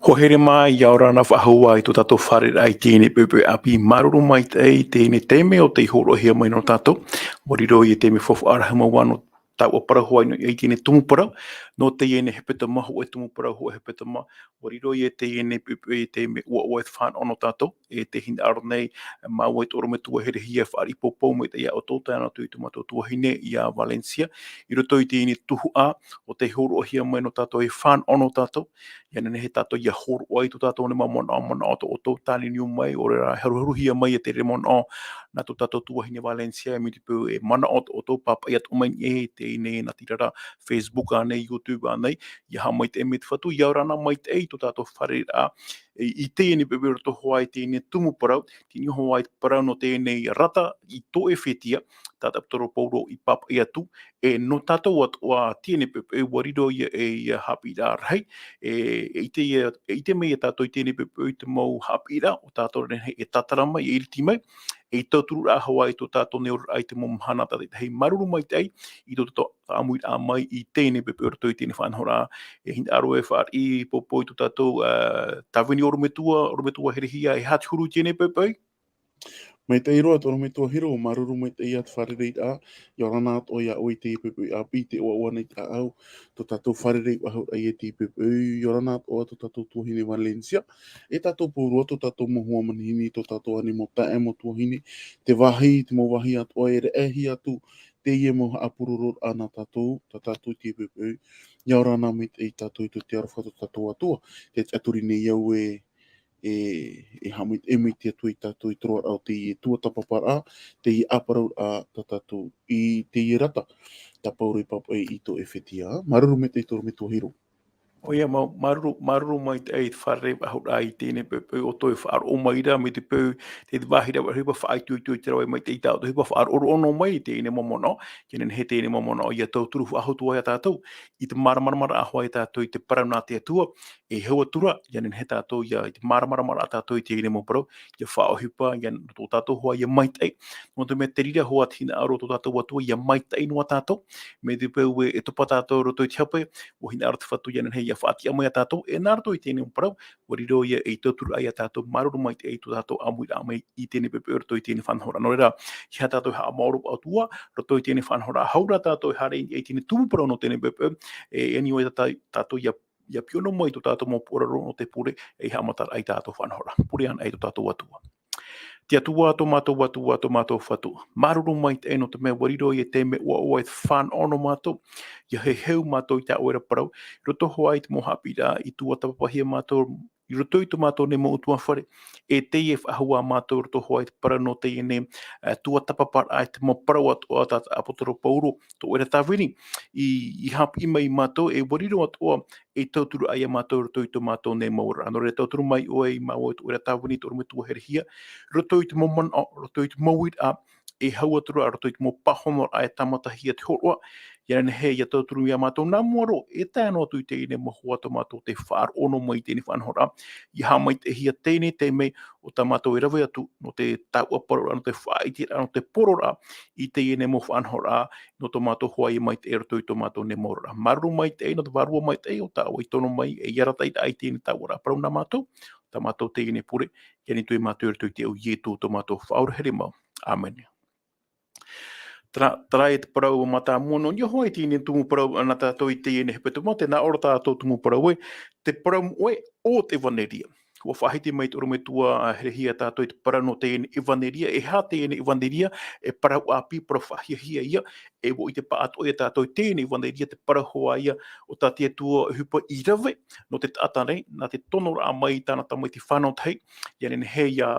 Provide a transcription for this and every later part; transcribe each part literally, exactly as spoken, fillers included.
Pohe rima, ʻia ora na faʻahou ā i tō tātou fārereiraʻa i teie nei poʻipoʻi ʻāpī. Māuruuru maitaʻi i teie nei taime o tei hōroʻahia mai nō tātou. ʻUa riro ia i teie nei faufaʻa rahi mau ā nō taua parau hoʻi nō, i teie nei tumu parau, nō teie nei hepetoma, hōʻē tumu parau, hōʻē hepetoma. ʻUa riro ia i teie nei poʻipoʻi taime ʻoaʻoa e te fānaʻo nō tātou, e tē hinaʻaro nei māua e te ʻorometua Herehia e fāriʻi poupou mai ia ʻoutou, tae noa atu i tō mātou tuahine, ia Valencia, i roto i teie nei tuhaʻa o tei hōroʻahia mai nō tātou e fānaʻo nō tātou, ʻia nehenehe tātou ʻia hōroʻa i tō tātou nei mau manaʻo, manaʻo tō ʻoutou tāniuniu mai, ʻaore rā e haruharuhia mai ia te reira manaʻo nā tō tātou tuahine Valencia, e mai te peu e manaʻo tō ʻoutou, pāpaʻi atoʻa mai nei i teie nei natirara, Facebook ānei, YouTube ānei, ʻia haʻamaitaʻi mai te Fatu, ʻia ora na maitaʻi i tō tātou fārereiraʻa, i, i teie nei poʻipoʻi roto hoʻi i teie nei tumu parau, teie nei hoʻi te parau nō teie nei rata i tō ʻEfetia, tā te ʻāpōsetolo Paulo i pāpaʻi atu, e nō tātou atoʻa teie nei poʻipoʻi ʻua riro ia ei haʻapiʻiraʻa rahi, e, e ʻite ia, e ʻite mai ia tātou i teie nei poʻipoʻi te mau haʻapiʻiraʻa o tātou e nehenehe e tātara mai, e iriti mai, ei tautururaʻa hoʻi i tō tātou nei oraraʻa i te mau mahana tātaʻitahi. Māuruuru maitaʻi i tō tātou ʻāmuiraʻa mai i teie nei poʻipoʻi i roto i teie nei faʻanahoraʻa. E hinaʻaro e fāriʻi poupou i tō tātou, ā, tāvini ʻorometua, ʻorometua Herehia, e aha te huru i teie nei poʻipoʻi? Maitaʻi roa tō ʻorometua Hiro, māuruuru maitaʻi i te fārereiraʻa, ʻia ora na atoʻa ia ʻoe i teie poʻipoʻi ʻāpī, tē ʻoaʻoa nei tāʻau, tō tātou fārerei faʻahou i teie poʻipoʻi, ʻia ora na atoʻa tō tātou tuahine Valencia, e tātou pauroa, tō tātou mau hoa manihini, tō tātou ānei mau taeaʻe, mau tuahine, te vāhi, te mau vāhi atoʻa e raʻehia atu, teie mau haʻapurororaʻa nā tātou, tā tātou i teie poʻipoʻi, ʻia ora na maitaʻi tātou i tō te aroha tō tātou Atua, tē tiʻaturi nei au e, e, e haʻamaitaʻi mai te Atua ia tātou i te roaraʻa o teie tuatāpaparaʻa, teie ʻāparauraʻa tā tātou i teie rata, tā Paulo i pāpaʻi i tō ʻEfetia. Māuruuru maitaʻi tō ʻorometua Hiro. ʻOia mau, māuruuru, māuruuru maitaʻi i te fārerei faʻahou i teie nei poʻipoʻi ʻoutou e faʻaroʻo mai ra, mai te peu, te vāhi rave ʻohipa faʻaitoito i te rave maitaʻi i tā ʻoutou ʻohipa faʻaroʻo noa mai i teie nei mau manaʻo, ʻia nehenehe teie nei mau manaʻo ʻia tauturu faʻahou atu ia tātou, i te māramaramaraʻa hoʻi ia tātou i te parau nā te Atua, e hau atu ra, ʻia nehenehe tātou ʻia, i te māramaramaraʻa tātou i teie nei mau parau, ʻia faʻaʻohipa, ʻia, nō tō tātou hoʻi ʻia maitaʻi, nō te mea te reira hoʻi te hinaʻaro o tō tātou Atua ʻia maitaʻi noa tātou, mai te peu e, e topa tātou i roto i te hape, ʻua hinaʻaro te Fatu ʻia nehenehe ʻia faʻatiʻa mai ia tātou, e nā roto i teie nei mau parau, ʻua riro ia ei tauturu ia tātou, māuruuru maitaʻi i tō tātou ʻāmuiraʻa mai i teie nei poʻipoʻi i roto i teie nei faʻanahoraʻa. Nō reira, ʻeiaha tātou e haʻamaoro atu ā, roto i teie nei faʻanahoraʻa, hau rā tātou e haere i, i teie nei tumu parau nō teie nei poʻipoʻi, e, e ani hoʻi tātou, tātou ʻia, ʻia pīhaʻi noa mai tō tātou mau pūʻoraʻa nō te pure, ei haʻamataraʻa i tā tātou faʻanahoraʻa. Pure anaʻe i tō tātou Atua. Te Atua, tō mātou Atua, tō mātou Fatu. Māuruuru maitaʻi nō te mea ʻua riro ia teie nei ʻoaʻoa e te fānaʻo nō mātou. ʻIa heheu mātou i tā ʻoe ra parau, i roto hoʻi i te mau haʻapiʻiraʻa, i tuatāpapahia mātou, i roto i tō mātou nei mau ʻutuāfare, e teie e faʻahou ā mātou i roto hoʻi i te parau nō teie nei, ā, tuatāpaparaʻa, e te mau parau atoʻa tā te ʻāpōsetolo Paulo, tō ʻoe ra tāvini, i, i haʻapiʻi mai ia mātou, e ʻua riro atoʻa ei tautururaʻa ia mātou i roto i tō mātou nei mau oraraʻa. Nō reira, tauturu mai ʻoe ia māua, tō ʻoe ra tāvini, tō ʻorometua Herehia, i roto i te mau manaʻo, i roto i te mau uiraʻa, e hau atu ra i roto i te mau pāhonoraʻa e tāmatahia te hōroʻa, ʻia nehenehe ʻia tauturu ia mātou nā mua roa, e tae noa atu i teie nei mau hoa tā mātou tē faʻaroʻo noa mai i teie nei faʻanahoraʻa, ʻia haʻamaitaʻihia teie nei taime o tā mātou e rave atu, nō te tāuʻaparauraʻa, nō te faʻaʻiteraʻa, nō te pororaʻa, i teie nei mau faʻanahoraʻa, nō tō mātou hoʻi e maitaʻi i roto i tō mātou nei mau oraraʻa. Māuruuru maitaʻi, nō te vārua maitaʻi o tā ʻoe i tono mai, e ʻia arataʻi i teie nei tāuʻaraʻa parau nā mātou, tā mātou teie nei pure, ʻia nītoi mātou i roto i te iʻoa o Ietu tō mātou Faʻaora here mau. ʻĀmene. Terā, terā ia te parau mātāmua nō niʻa hoʻi i teie nei tumu parau nā tātou i teie nei hepetoma, tē nā ʻō ra tā tātou tumu parau ē, te parau moʻe o te ʻevaneria. ʻUa faʻahiti mai tō ʻorometua Herehia ia tātou i te parau nō teie nei ʻevaneria, e aha teie nei ʻevaneria, e parau ʻāpī, parau faʻahiahia ïa, e ʻua ʻite pāʻatoʻa ia tātou i teie nei ʻevaneria, te parau hoʻi ïa o tā te Atua ʻohipa i rave nō te taʻata nei, nā te tonoraʻa mai i tāna tamaiti fānau tahi, ʻia nehenehe ïa,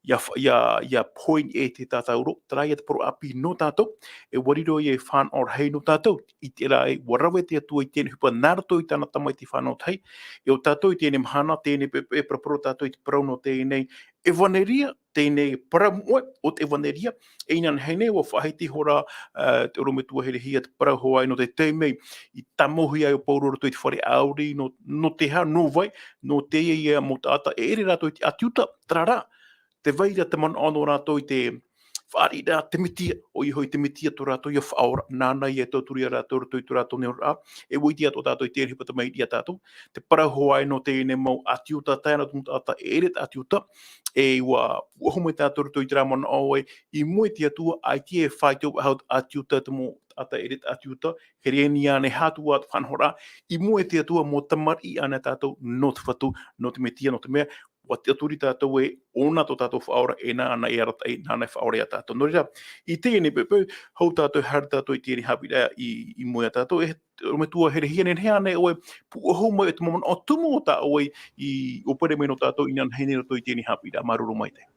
ʻia fa-, ʻia, ʻia pohe i niʻa i te tātauro, terā ïa te parau ʻāpī nō tātou, e ʻua riro ïa ei fānaʻo rahi nō tātou, i terā ē, ʻua rave te Atua i teie nei ʻohipa nā roto i tāna tamaiti fānau tahi, e ʻo tātou i teie nei mahana, teie nei poʻipoʻi, e paraparau tātou i te parau nō teie nei ʻevaneria, teie nei parau moʻe o te ʻevaneria, e inanahi nei, ʻua faʻahiti ihora, ā, tō ʻorometua Herehia te parau hoʻi nō te taime i tāmauhia ai ʻo Paulo i roto i te fare ʻāuri, nō, nō te aha, nō vai, nō teie ïa mau taʻata e ʻere rātou i te ʻĀti Iuta, terā rā, tē vai ra te manaʻo nō rātou i te, fāriʻiraʻa te Metia, ʻoia hoʻi te Metia tō rātou ia faʻaora, nāna ia tauturu ia rātou i roto i tō rātou nehenehe. E ʻua ʻite atoʻa tātou i te reira hepetoma i ʻō ia tātou, te parau hoʻi nō teie nei mau ʻĀti Iuta, taeaʻe nō te mau taʻata e ʻere taʻata ʻĀti Iuta, e ʻua, ʻua puʻohu mai tātou i roto i terā manaʻo ē, i mua i te Atua, ʻaita e faʻaitoito faʻahou ʻĀti Iuta, te mau taʻata e ʻere taʻata ʻĀti Iuta, Hereneia ānei, e aha atu ā te faʻanahoraʻa, i mua i te Atua, mau tamariʻi ānei tātou nō te Fatu, nō te Metia, nō te mea, ʻua tiʻaturi tātou ē, ʻōna tō tātou Faʻaora, e nāna e arataʻi, nāna e faʻaora ia tātou. Nō reira, i teie nei poʻipoʻi, hou tātou e haere tātou i teie nei haʻapiʻiraʻa i, i mua ia tātou, e, ʻorometua Herehia, nehenehe ānei ʻoe e puʻohu mai i te mau manaʻo tumu o tā ʻoe i, ʻua pure mai nō tātou inanahi nei i roto i teie nei haʻapiʻiraʻa? Māuruuru maitaʻi.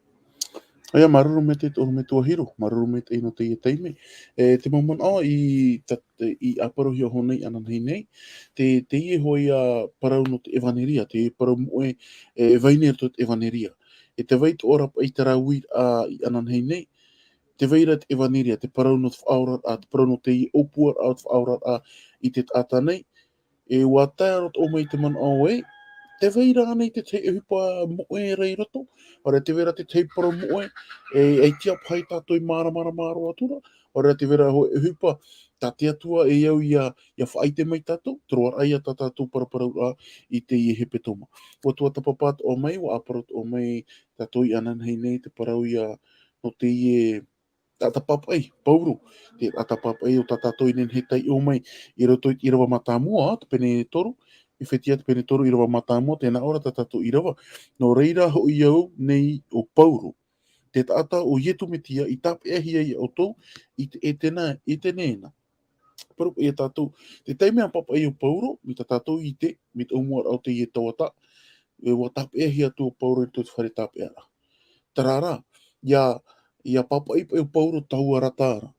ʻOia, māuruuru maitaʻi te ʻorometua Hiro, māuruuru maitaʻi nō teie taime. E, te mau manaʻo i, ta-, i ʻāparauhia iho nei inanahi nei, te, teie hoʻi ia parau nō te ʻEvaneria, te parau moʻe, e, e vai nei i roto i te ʻEvaneria. E tē vai atoʻa ra paʻi terā uiraʻa i inanahi nei, tē vai ra te ʻEvaneria, te parau nō te faʻaoraraʻa, te parau nō te ʻōpuaraʻa o te faʻaoraraʻa i te taʻata nei, e ʻua tae roa atoʻa mai te manaʻo ē, tē vai ra ānei te tahi ʻohipa moʻe ra i roto, ʻaore rā tē vai ra te tahi parau moʻe, e, e tiʻa paʻi tātou e māramarama roa atu ra, ʻaore rā tē vai ra hōʻē ʻohipa, tā te Atua e au ia, ia faʻaʻite mai tātou, te roaraʻa ia tā tātou paraparauraʻa i teie hepetoma. ʻUa tuatāpapa atoʻa mai, ʻua ʻāparau atoʻa mai tātou inanahi nei, te parau ia nō teie taʻata pāpaʻi, Pauro, te taʻata pāpaʻi o tā tātou i nehenehe e taiʻo mai, i roto i te ʻīrava mātāmua, te pene toru, ʻEfetia te pene toru, ʻīrava mātāmua, tē nā ʻō ra tā tātou ʻīrava. Nō reira hoʻi au nei ʻo Pauro, te taʻata o Ietu Metia i tāpeʻahia ia ʻoutou i te Etena-, Etenena. Parau paʻi ia tātou, te taime a pāpaʻi ʻo Pauro, mai tā tātou i ʻite, mai te ʻōmuaraʻa o teie tauata, e ʻua tāpeʻahia atu ʻo Pauro i roto i te fare tāpeʻaraʻa. Terā rā, ʻia, ʻia pāpaʻi paʻi ʻo Pauro taua rata ra.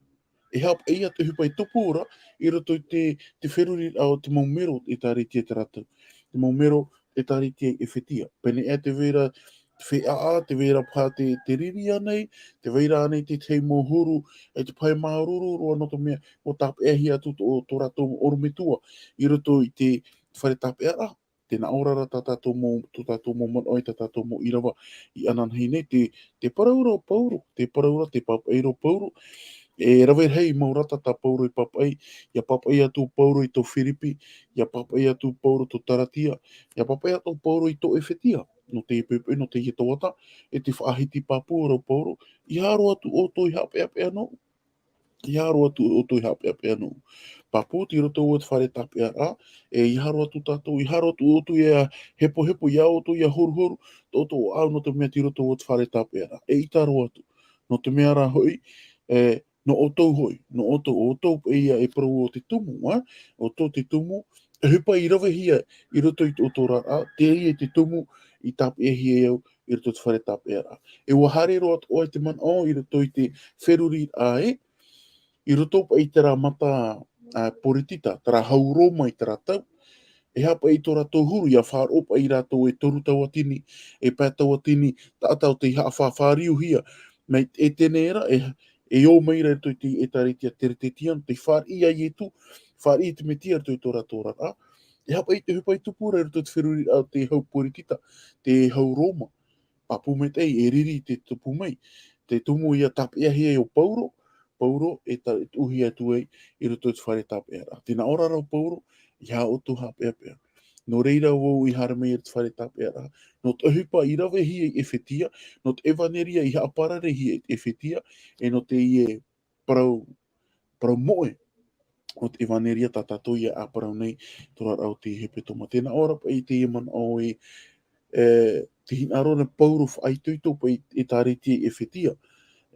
E aha paʻi ia te ʻohipa e tupu ra, i roto i te, te feruriraʻa o te mau mero ʻĒtārētia i terā tau. Te mau mero ʻĒtārētia i ʻEfetia. Pēneiaʻe tē vai ra te feiā, tē vai ra paha te, te riri ānei, tē vai ra ānei te tahi mau huru, e te pae māuruuru roa nō te mea, ʻua tāpeʻahia atu tō, tō rātou ʻorometua, i roto i te fare tāpeʻaraʻa. Tē nā ʻō ra tā tātou mau, tō tātou mau manaʻo i tā tātou mau ʻīrava i inanahi nei, te, te parau ra ʻo Pauro, te parau ra, te pāpaʻi ra ʻo Pauro, e rave rahi mau rata tā Pauro i pāpaʻi, ʻia pāpaʻi atu ʻo Pauro i tō Firipi, ʻia pāpaʻi atu ʻo Pauro tō Taratia, ʻia pāpaʻi atu ʻo Pauro i tō ʻEfetia, nō teie poʻipoʻi, nō teie tauata, e te faʻahiti pāpū ra ʻo Pauro, ʻeiaha roa atu ʻoutou i haʻapeʻapeʻa noa, ʻeiaha roa atu ʻoutou i haʻapeʻapeʻa noa. Pāpū, tei roto i te fare tāpeʻaraʻa, e ʻeiaha roa atu tātou, ʻeiaha roa atu ʻoutou ʻia hepohepo, ʻeiaha ʻoutou ʻia horuhoru, tō ʻoutou ʻāʻau nō te mea tei roto i te fare tāpeʻaraʻa. E ʻita roa atu. Nō te mea rā hoʻi, e, nō ʻoutou hoʻi, nō ʻoutou, ʻoutou paʻi ia e parau ʻo te tumu, ā? ʻOutou te tumu, e ʻohipa i ravehia i roto i tō ʻoutou oraraʻa, teie te tumu i tāpeʻahia e au i roto i te fare tāpeʻaraʻa. E ʻua haere roa atoʻa i te manaʻo i roto i te feruriraʻa ē, i roto paʻi i terā mata, ā, poritita, terā hau Roma i terā tau, e aha paʻi tō rātou huru, ʻia faʻaroʻo paʻi rātou e toru tauatini, e pae tauatini, taʻata ʻo tei haʻafāriuhia, mai Etene ra, e, e ō mai ra i roto i te ʻĒtārētia Teretetiano, tei fāriʻi ia Ietu, fāriʻi i te Metia i roto i tō rātou oraraʻa. E aha paʻi te ʻohipa e tupu ra i roto i te feruriraʻa o te hau poritita, te hau Roma. Pāpū maitaʻi, e riri te tupu mai. Te tumu ʻia tāpeʻahia ai ʻo Pauro, Pauro e ta-, e tuʻuhia atu ai i roto i te fare tāpeʻaraʻa. Tē nā ʻō ra ra ʻo Pauro, ʻeiaha ʻoutou i haʻapeʻapeʻa. Nō reira vau i haere mai i te fare tāpeʻaraʻa. Nō te ʻohipa i ravehia i ʻEfetia, nō te ʻevaneria i haʻapararehia i ʻEfetia, e nō teie parau, parau moʻe o te ʻevaneria tā tātou ʻia ʻāparau nei, tō rātou i te hepetoma. Tē nā ʻō ra paʻi i teie manaʻo ē, e, tē hinaʻaro nei Pauro faʻaitoito paʻi i te ʻĒtārētia i ʻEfetia.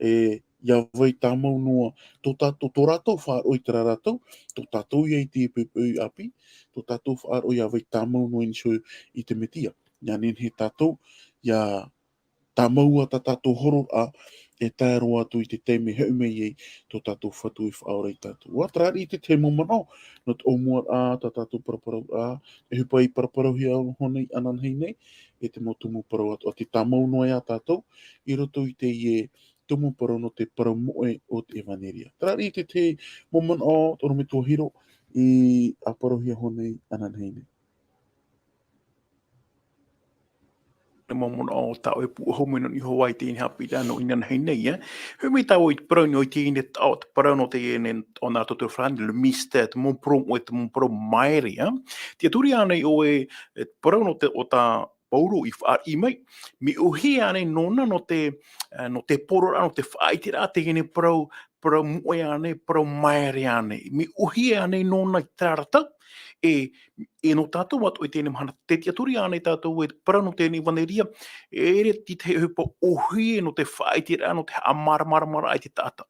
E, ʻia vai tāmau noa, tō tātou, tō rātou faʻaroʻo i terā ra tau, tō tātou ia i te poʻipoʻi ʻāpī, tō tātou faʻaroʻo ʻia vai tāmau noa iho i te Metia. ʻIa nehenehe tātou, ʻia tāmau ā tā tātou hororaʻa, e tae roa atu i te taime e hoʻi mai ai tō tātou Fatu e faʻaora ia tātou. ʻUa, terā riʻi te tahi mau manaʻo, nō te ʻōmuaraʻa, tā tātou paraparauraʻa, e ʻohipa i paraparauhia iho nei, ananahi nei, e te mau tumu parau atoʻa, te tāmau noa ia tātou, i roto i teie tumu parau nō te parau moʻe o te ʻevaneria. Terā riʻi te tahi mau manaʻo, tō ʻorometua Hiro, i ʻāparauhia iho nei, ananahi nei. te mau manaʻo tā ʻoe e pūʻohu mai nō niʻa iho ā i teie haʻapiʻiraʻa nō inanahi nei, ē. Hoʻi mai tāua i te parau nō i teie nei taʻo, te parau nō teie nei, ʻo nā rātou te Farāni, le mystère, te mau parau moʻe, te mau parau maere, ē. Tiʻaturi ānei ʻoe, e, te parau nō te, ʻo tā Pauro i fāriʻi mai, mea ʻōhie ānei nōna nō te, e, nō te poroʻraʻa, nō te faʻaʻiteraʻa, teie nei parau, parau moʻe ānei, parau maere ānei. Mea ʻōhie ānei nōna i terā ra tau, e, e nō tātou atoʻa i teie nei mahana, tē tiʻaturi ānei tātou e te parau nō teie nei ʻevaneria, e ʻere te tahi ʻohipa ʻōhie nō te faʻaʻiteraʻa, nō te haʻamāramaramaraʻa i te taʻata.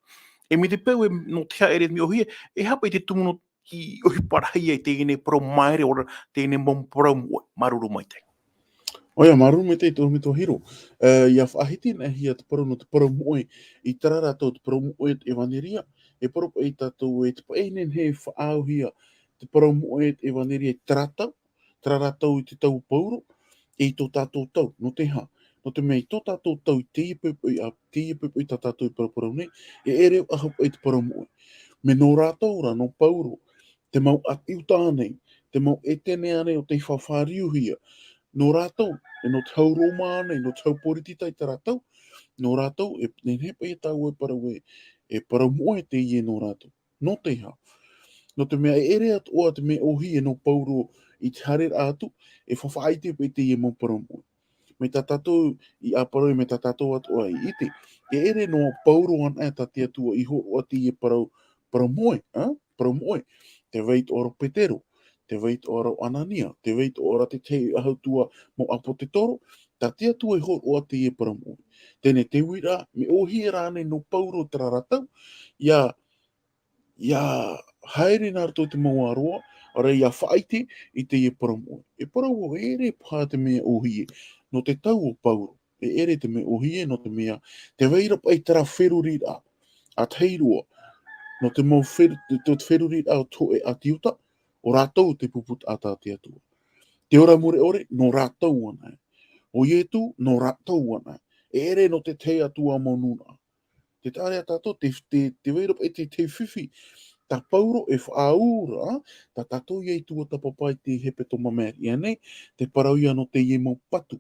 E mai te peu ē, nō te aha e ʻere mea ʻōhie, e aha paʻi te tumu nō i ʻohipa rahi ai teie nei parau maere, ʻo rā, teie nei mau parau moʻe, māuruuru maitaʻi. ʻOia, māuruuru maitaʻi tō ʻoe metua Hiro. E, ʻia faʻahiti anaʻe hia te parau nō te parau moʻe, i terā ra tau te parau moʻe o te ʻevaneria, e parau paʻi tātou ē, te paʻi e nehenehe e faʻaauhia te parau moʻe o te ʻevaneria i terā ra tau, terā ra tau i te tau o Pauro, e i tō tātou tau, nō te aha? Nō te mea i tō tātou tau i teie poʻipoʻi, ā, teie poʻipoʻi tā tātou e paraparau nei, e ʻere ʻaʻahu paʻi te parau moʻe. Mea nō rātou rā, nō Pauro, te mau ʻĀtiuta ānei, te mau ʻĒtene ānei ʻo tei fāriuhia, nō rātou, e nō te hau Roma ānei, nō te hau poritita i terā ra tau, nō rātou, e nehenehe paʻi tāua e parau ē, e parau moʻe teie nō rātou. Nō te aha? Nō te mea e ʻere atoʻa te mea ʻōhie nō Pauro i te haereraʻa atu, e faʻaʻite paʻi i teie mau parau moʻe. Mai tā tātou i ʻāparau, mai tā tātou atoʻa i ʻite, e ʻere nō Pauro anaʻe tā te Atua i hōroʻa i teie parau, parau moʻe, ā? Parau moʻe. Tē vai atoʻa ra ʻo Petero, tē vai atoʻa ra ʻo Anania, tē vai atoʻa ra te tahi ʻahu atu ā mau ʻāpotetoro, tā te Atua i hōroʻa i teie parau moʻe. Teie nei te uiraʻa, mea ʻōhie rānei nō Pauro terā ra tau, ʻia, ʻia haere nā roto i te mau ʻāroa, ʻaore rā ʻia faʻaʻite i teie parau moʻe. E parau vau, e ʻere paha te mea ʻōhie, nō te tau o Pauro. E ʻere te mea ʻōhie, nō te mea, tē vai ra paʻi terā feruriraʻa, ʻa tahi roa, nō te mau fer-, te, te feruriraʻa o te hōʻē ʻĀtiuta, ʻo rātou te pupu taʻata a te Atua. Te ora mure ʻore, nō rātou anaʻe. ʻO Ietu, nō rātou anaʻe. E ʻere nō te tahi atu ā mau nūnaʻa. Tē taʻa ra ia tātou, te, te, tē vai ra paʻi te, te fifi. Tā Pauro e faʻaau ra, tā tātou ia i tuatāpapa i te hepetoma maitaʻi nei, tē parau ia nō teie mau patu.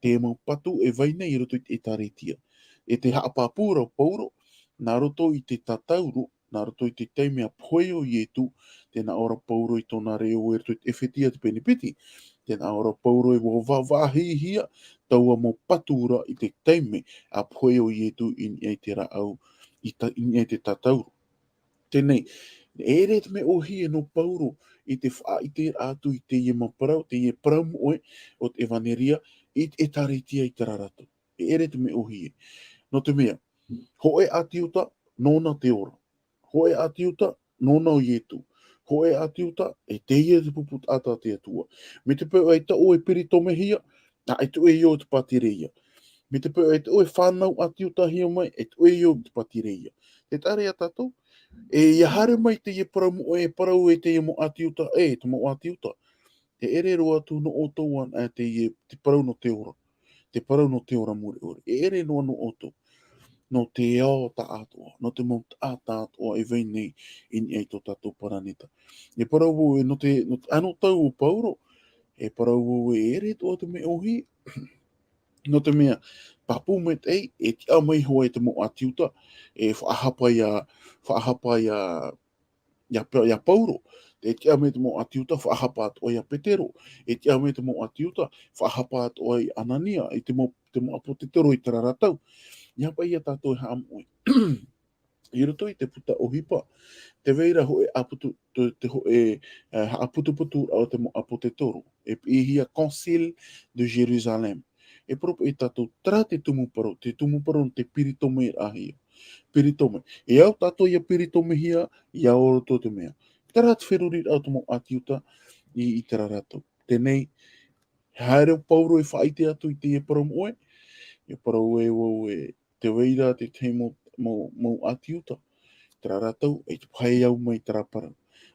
Teie mau patu e vai nei i roto i te ʻĒtārētia. E tē haʻapāpū ra Pauro, nā roto i te tātauro, nā roto i te taime a pohe ai ʻo Ietu, tē nā ʻō ra Pauro i tōna reo i roto i te ʻEfetia te pene piti, tē nā ʻō ra Pauro e ʻua vāvāhihia taua mau patu ra i te taime a pohe ai ʻo Ietu i niʻa i te rāʻau, i ta-, i niʻa i te tātauro. Teie nei, e ʻere te mea ʻōhie nō Pauro i te faʻaʻite atu i teie mau parau, teie parau moʻe o te ʻEvaneria i te ʻĒtārētia i terā ra tau. E ʻere te mea ʻōhie. Nō te mea, hōʻē ʻĀtiuta, nōna te ora. Hōʻē ʻĀtiuta, nōna ʻo Ietu. Hōʻē ʻĀtiuta, e teie te pupu taʻata a te Atua. Mai te peu ē tō ʻoe e piritomehia, ā, e tō ʻoe e ō i te pātireia. Mai te peu ē tō ʻoe e fānau ʻĀtiutahia mai, e tō ʻoe e ō i te pātireia. Tē taʻa ra ia tātou, e ʻia haere mai teie parau moʻe, e parau e teie mau ʻĀtiuta, e, te mau ʻĀtiuta. E ʻere roa atu nō ʻoutou anaʻe teie, te parau nō te ora. Te parau nō te ora mure ʻore. E ʻere noa nō ʻoutou. Nō te ao taʻatoʻa, nō te mau taʻata atoʻa e vai nei i niʻa i tō tātou paraneta. E parau vau ē, nō te, nō te anotau o Pauro, e parau vau ē, e ʻere atoʻa te mea ʻōhie. Nō te mea, pāpū maitaʻi, e tiʻa mai hoʻi te mau ʻĀtiuta, e faʻahapa ia, faʻahapa ia, ia Pa-, ia Pauro, e tiʻa mai te mau ʻĀtiuta, faʻahapa atoʻa ia Petero, e tiʻa mai te mau ʻĀtiuta, faʻahapa atoʻa ia Anania, i te mau, te mau ʻāpotetoro i terā ra tau. ʻIa paʻi ia tātou e haʻamoʻe. I roto i te puta ʻOhipa, tē vai ra hōʻē ʻāputu-, te, te hōʻē, e, haʻaputuputu o te mau ʻāpotetoro. E piʻihia Concile de Jérusalem. E parau paʻi tātou, terā te tumu parau, te tumu parau nō te piritomeraʻahia. Piritome. E au tātou ʻia piritomehia, ʻia ō roto te mea. Terā te feruriraʻa o te mau ʻĀtiuta i, i terā ra tau. Teie nei, haere ʻo Pauro e faʻaʻite atu i teie parau moʻe, e parau ē vau ē, tē vai ra te tahi mau, mau, mau ʻĀtiuta, terā ra tau, e te pae au mai terā parau.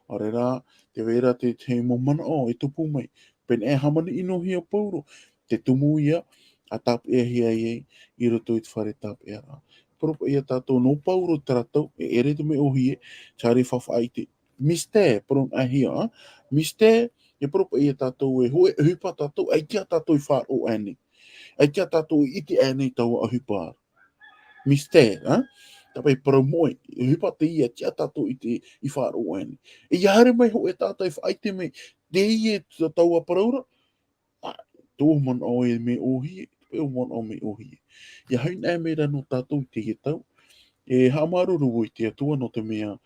ʻAore rā, tē vai ra te tahi mau manaʻo e tupu mai. Pēnei e hāmani ʻino hia Pauro, te tumu ia, ʻa tāpeʻahia ai i roto i te fare tāpeʻaraʻa. Parau paʻi ia tātou nō Pauro terā tau, e ʻere te mea ʻōhie, tē haere faʻaʻite. Mystère, parau anaʻe hia, ā? Mystère, e parau paʻi ia tātou ē, hōʻē ʻohipa tātou, ʻaita tātou i faʻaroʻo aʻe nei. ʻAita tātou i ʻite aʻe nei taua ʻohipa. Mystère, ā? Tāpae parau moʻe, ʻohipa teie ʻaita tātou i ʻite, i faʻaroʻo aʻe nei. E ʻia haere mai hoʻi tātou e faʻaʻite mai, teie tā-, taua parau ra, ā, tō manaʻo e mea ʻōhie, tō manaʻo mea ʻōhie. ʻIa hainaʻo mai rā nō tātou i teie tau. E haʻamāuruuru vau i te Atua nō te mea,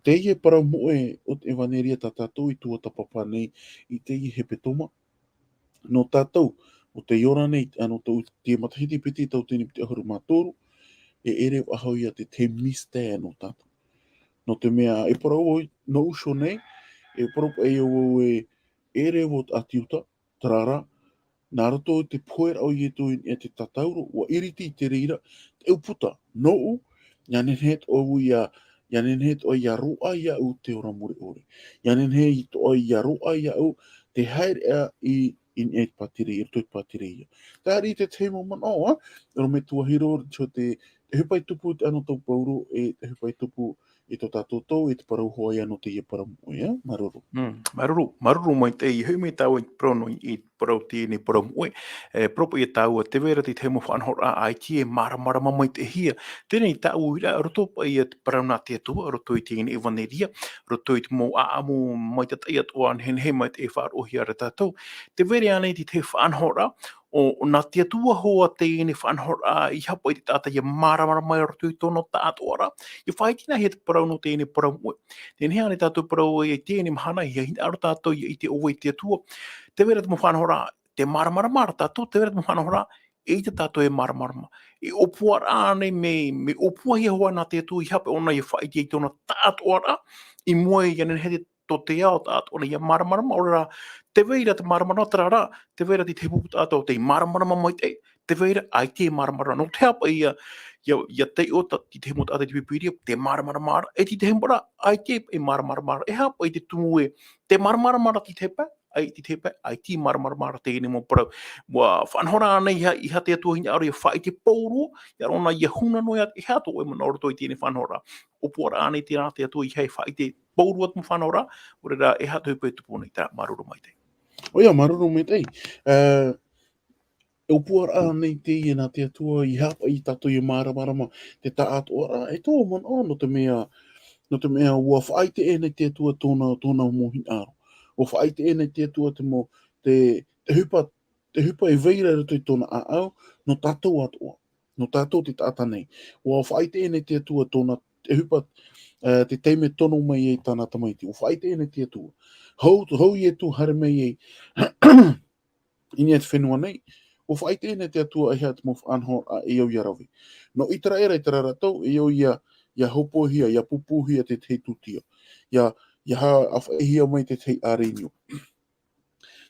teie parau moʻe o te ʻevaneria tā tātou i tuatāpapa nei i teie hepetoma. Nō tātou, ʻo tei ora nei, ā, nō tō te matahiti piti tauatini piti ʻahuru mā toru, e ʻere faʻahou ia te, te mystère nō tātou. Nō te mea, e parau vau, nō ʻō nei, e parau paʻi au e, e ʻere vau te ʻĀti Iuta, terā rā, nā roto i te pohe ra o Ietu i niʻa i te tātauro, ʻua ʻiriti i te reira, te ʻūputa, nōʻu, ʻia nehenehe atoʻa vau ʻia, ʻia nehenehe atoʻa ʻia roaʻa iāʻu te ora mure ʻore. ʻIa nehenehe atoʻa ʻia roaʻa iāʻu te haereʻa i, i niʻa i te pātireia, i roto i te pātireia. Terā te tahi mau manaʻo, ā, ʻorometua Hiro, te, te ʻohipa i tupu i te anotau Pauro, e te ʻohipa i tupu i tō tātou tau, i te parau hoʻi anō teie parau moʻe, ā, māuruuru. Mm, māuruuru, māuruuru maitaʻi, e hoʻi mai tāua i te parau nō, i te parau teie nei parau moʻe, e, parau paʻi ia tāua, tē vai ra te tahi mau faʻanahoraʻa ʻaita e māramarama maitaʻihia. Teie nei tāʻu uiraʻa, roto paʻi ia te parau nā te Atua, roto i teie nei ʻevaneria, roto i te mau ʻāʻamu maitaʻi atoʻa, nehenehe maitaʻi e faʻaroʻohia ra tātou. Tē vai ra ānei te tahi faʻanahoraʻa, ʻo, ʻo nā te Atua hoʻi teie nei faʻanahoraʻa, ʻeiaha paʻi te taʻata ʻia māramarama i roto i tōna taʻatoʻaraʻa, ʻia faʻaʻitehia te parau nō teie nei parau moʻe. Teie nei ānei tātou parau i teie nei mahana, ʻia hinaʻaro tātou ʻia ʻite ʻo vai te Atua. Tē vai ra te mau faʻanahoraʻa, tē māramarama ra tātou, tē vai ra te mau faʻanahoraʻa, eʻita tātou e māramarama. E ʻōpuaraʻa ānei mea, mea ʻōpuahia hoʻi nā te Atua, ʻeiaha paʻi ʻōna ʻia faʻaʻite i tōna taʻatoʻaraʻa, i mua i ʻia nehenehe te tō te ao taʻatoʻa ʻia māramarama, ʻaore rā, tē vai ra te māramarama, terā rā, tē vai ra te tahi pupu taʻatoʻa tei māramarama maitaʻi, tē vai ra, ʻaita e māramarama. Nō te aha paʻi ia, ia, ia taiʻo tā, te tahi mau taʻata i te Pīpīria, tē māramarama ra, e te tahi mau ra, ʻaita e māramarama ra, e aha paʻi te tumu ē, tē māramarama ra te tahi pae, ʻaita te tahi pae, ʻaita e māramarama ra teie nei mau parau. ʻUa faʻanahoraʻa ānei ʻeiaha, ʻeiaha te Atua hinaʻaro ʻia faʻaʻite pauroa, ʻia rave ʻōna ʻia huna noa atu, e aha tō ʻoe manaʻo roto i teie nei faʻanahoraʻa. ʻŌpuaraʻa ānei terā nā te Atua ʻeiaha e faʻaʻite pauroa te mau faʻanahoraʻa, ʻaore rā, e aha te ʻohipa e tupu nei, terā, māuruuru maitaʻi. ʻOia, māuruuru maitaʻi. Ā, e ʻōpuaraʻa ānei teie nā te Atua, ʻeiaha paʻi tātou ʻia māramarama te taʻatoʻaraʻa, e tō manaʻo nō te mea, nō te mea ʻua faʻaʻite aʻe nei te Atua tōna, tōna mau hinaʻaro. ʻUa faʻaʻite aʻe nei te Atua te mau, te, te ʻohipa, te ʻohipa e vai ra i roto i tōna ʻāʻau, nō tātou atoʻa. Nō tātou te taʻata nei. ʻUa faʻaʻite aʻe nei te Atua tōna, te ʻohipa, ā, te taime tono mai ai tāna Tamaiti. ʻUa faʻaʻite aʻe nei te Atua. Hou, hou Ietu haere mai ai i niʻa i te fenua nei, ʻua faʻaʻite aʻe nei te Atua ʻeiaha te mau faʻanahoraʻa e au ʻia rave. Nō ʻĪteraʻera i terā ra tau, e au ʻia, ʻia hōpoihia, ʻia pūpūhia te tahi tūtia. ʻIa, ʻia haʻafaʻahia mai te tahi ʻārenio.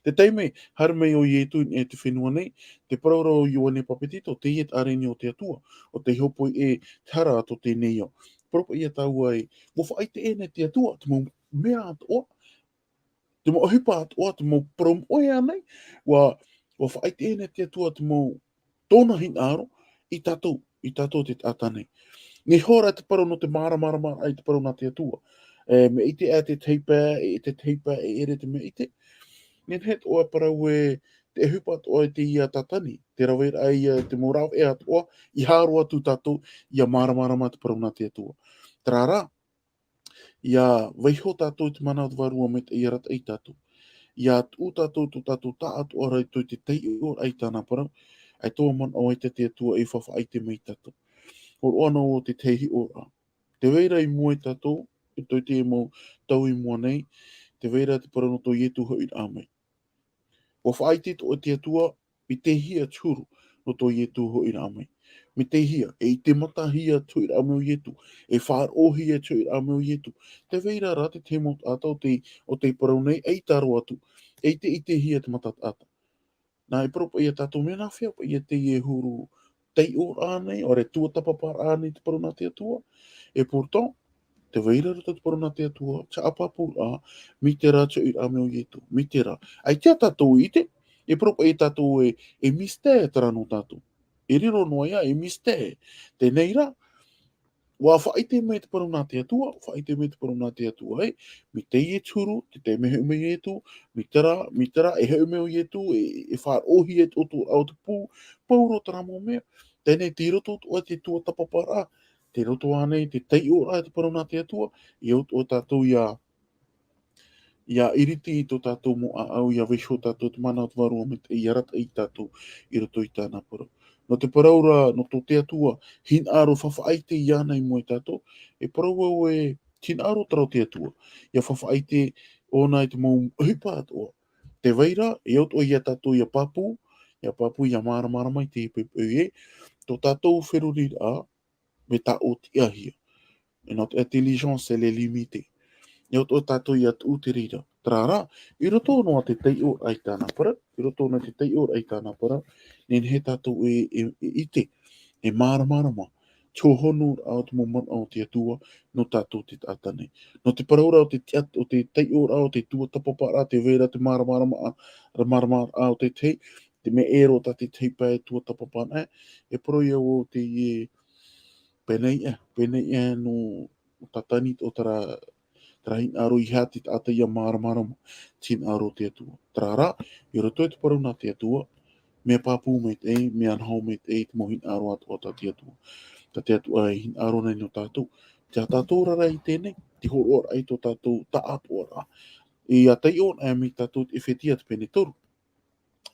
Te taime haere mai ʻo Ietu i niʻa i te fenua nei, tē parau ra ʻo Ioane Papetito, teie te ʻārenio o te Atua, ʻo tei hōpoi ʻē te hara tō teie nei ao. Parau paʻi ia tāua ē, ʻua faʻaʻite aʻe nei te Atua te mau mea atoʻa, te mau ʻohipa atoʻa, te mau parau moʻe ānei, ʻua, ʻua faʻaʻite aʻe nei te Atua te mau tōna hinaʻaro i tātou, i tātou te taʻata nei. Nehenehe rā te parau nō te māramarama i te parau nā te Atua. E, mea ʻite aʻe te tahi pae, e te tahi pae, e ʻere te mea ʻite. Nehenehe atoʻa e parau ē, te ʻohipa atoʻa i teie taʻata nei, te raveraʻa ia, te mau rāveʻa atoʻa, ʻeiaha roa atu tātou, ʻia māramarama te parau nā te Atua. Terā rā, ʻia vaiiho tātou i te mana o te Vārua Maitaʻi ʻia arataʻi tātou. ʻIa tuʻu tātou, tō tātou taʻatoʻaraʻa i te taiʻoraʻa i tāna parau, ʻaita e manaʻo ʻaita te Atua e faʻaʻite mai ia tātou. Hōroʻa noa te tahi hiʻoraʻa. Tē vai ra i mua ia tātou, i roto i te mau tau i mua nei, tē vai ra te parau nō tō Ietu hoʻiraʻa mai. ʻUa faʻaʻite atoʻa te Atua, mea tei hea te huru nō tō Ietu hoʻiraʻa mai. Mea tei hea, e ʻite matahia te hoʻiraʻa mai o Ietu, e faʻaroʻohia te hoʻiraʻa mai o Ietu. Tē vai ra rā te tahi mau taʻata o tei, o tei parau nei, ʻaita roa atu, e ʻite, ʻitehia te mata taʻata. Nā, e parau paʻi ia tātou, mea nā hea paʻi ia teie huru taiʻoraʻa nei, ʻaore tuatāpaparaʻa nei te parau nā te Atua. E pourtant, tē vai ra roto te parau nā te Atua, te haʻapāpūraʻa, mai terā te hoʻiraʻa mai o Ietu, mai terā. ʻAita tātou i ʻite, e parau paʻi ia tātou ē, e mystère terā nō tātou. E riro noa ia, e mystère. Teie rā, ʻUa faʻaʻite mai te parau nā te Atua, faʻaʻite mai te parau nā te Atua, e, mai teie te huru, te taime e hoʻi mai ʻo Ietu, mai terā, mai terā, e hoʻi mai ʻo Ietu, e, e faʻaroʻohia e te ʻoto o te pū, pauroa terā mau mea. Teie nei, tei roto atoʻa te tuatāpaparaʻa, tei roto ānei te taiʻoraʻa e te parau nā te Atua, ʻia ʻoto tātou ʻia, ʻia iriti i tō tātou mau ʻāʻau, ʻia vaiiho tātou te mana o te Vārua Maitaʻi, ʻia arataʻi tātou i roto i tāna parau. Nō te parau ra, nō tō te Atua, hinaʻaro faʻaʻite iāna i mua ia tātou, e parau au ē, hinaʻaro terā o te Atua, ʻia faʻaʻite ʻōna i te mau ʻohipa atoʻa. Tē vai ra, e ʻoto ia tātou ʻia pāpū, ʻia pāpū, ʻia māramarama i te poʻipoʻi ē, tō tātou feruriraʻa, mea tāʻōtiʻahia. E notre intelligence, elle est limitée. E ʻoto tātou ʻia tuʻu i te reira. Terā rā, i roto noa i te taiʻoraʻa i tāna parau, i roto noa i te taiʻoraʻa i tāna parau, nehenehe tātou e, e, e ʻite, e māramarama, te hōhonoraʻa o te mau manaʻo o te Atua, nō tātou te taʻata nei. Nō te parau ra o te tiat-, o te taiʻoraʻa, o te tuatāpaparaʻa, tē vai ra te māramarama, māramarama o te tahi, te mea e roaʻa te tahi pae tuatāpapa anaʻe, e parau ia vau teie, pēnei ē, pēnei ē nō, nō Tātani o terā, terā hinaʻaro i haere i te taʻata ʻia māramarama, te hinaʻaro o te Atua. Terā rā, i roto i te parau nā te Atua, mea pāpū maitaʻi, mea noho maitaʻi te mau hinaʻaro atoʻa tā te Atua. Tā te Atua e hinaʻaro nei nō tātou. Te aha tātou ra i teie nei, te hōroʻaraʻa i tō tātou taʻatoʻaraʻa. ʻIa taiʻo anaʻe mai tātou i te ʻEfetia te pene toru.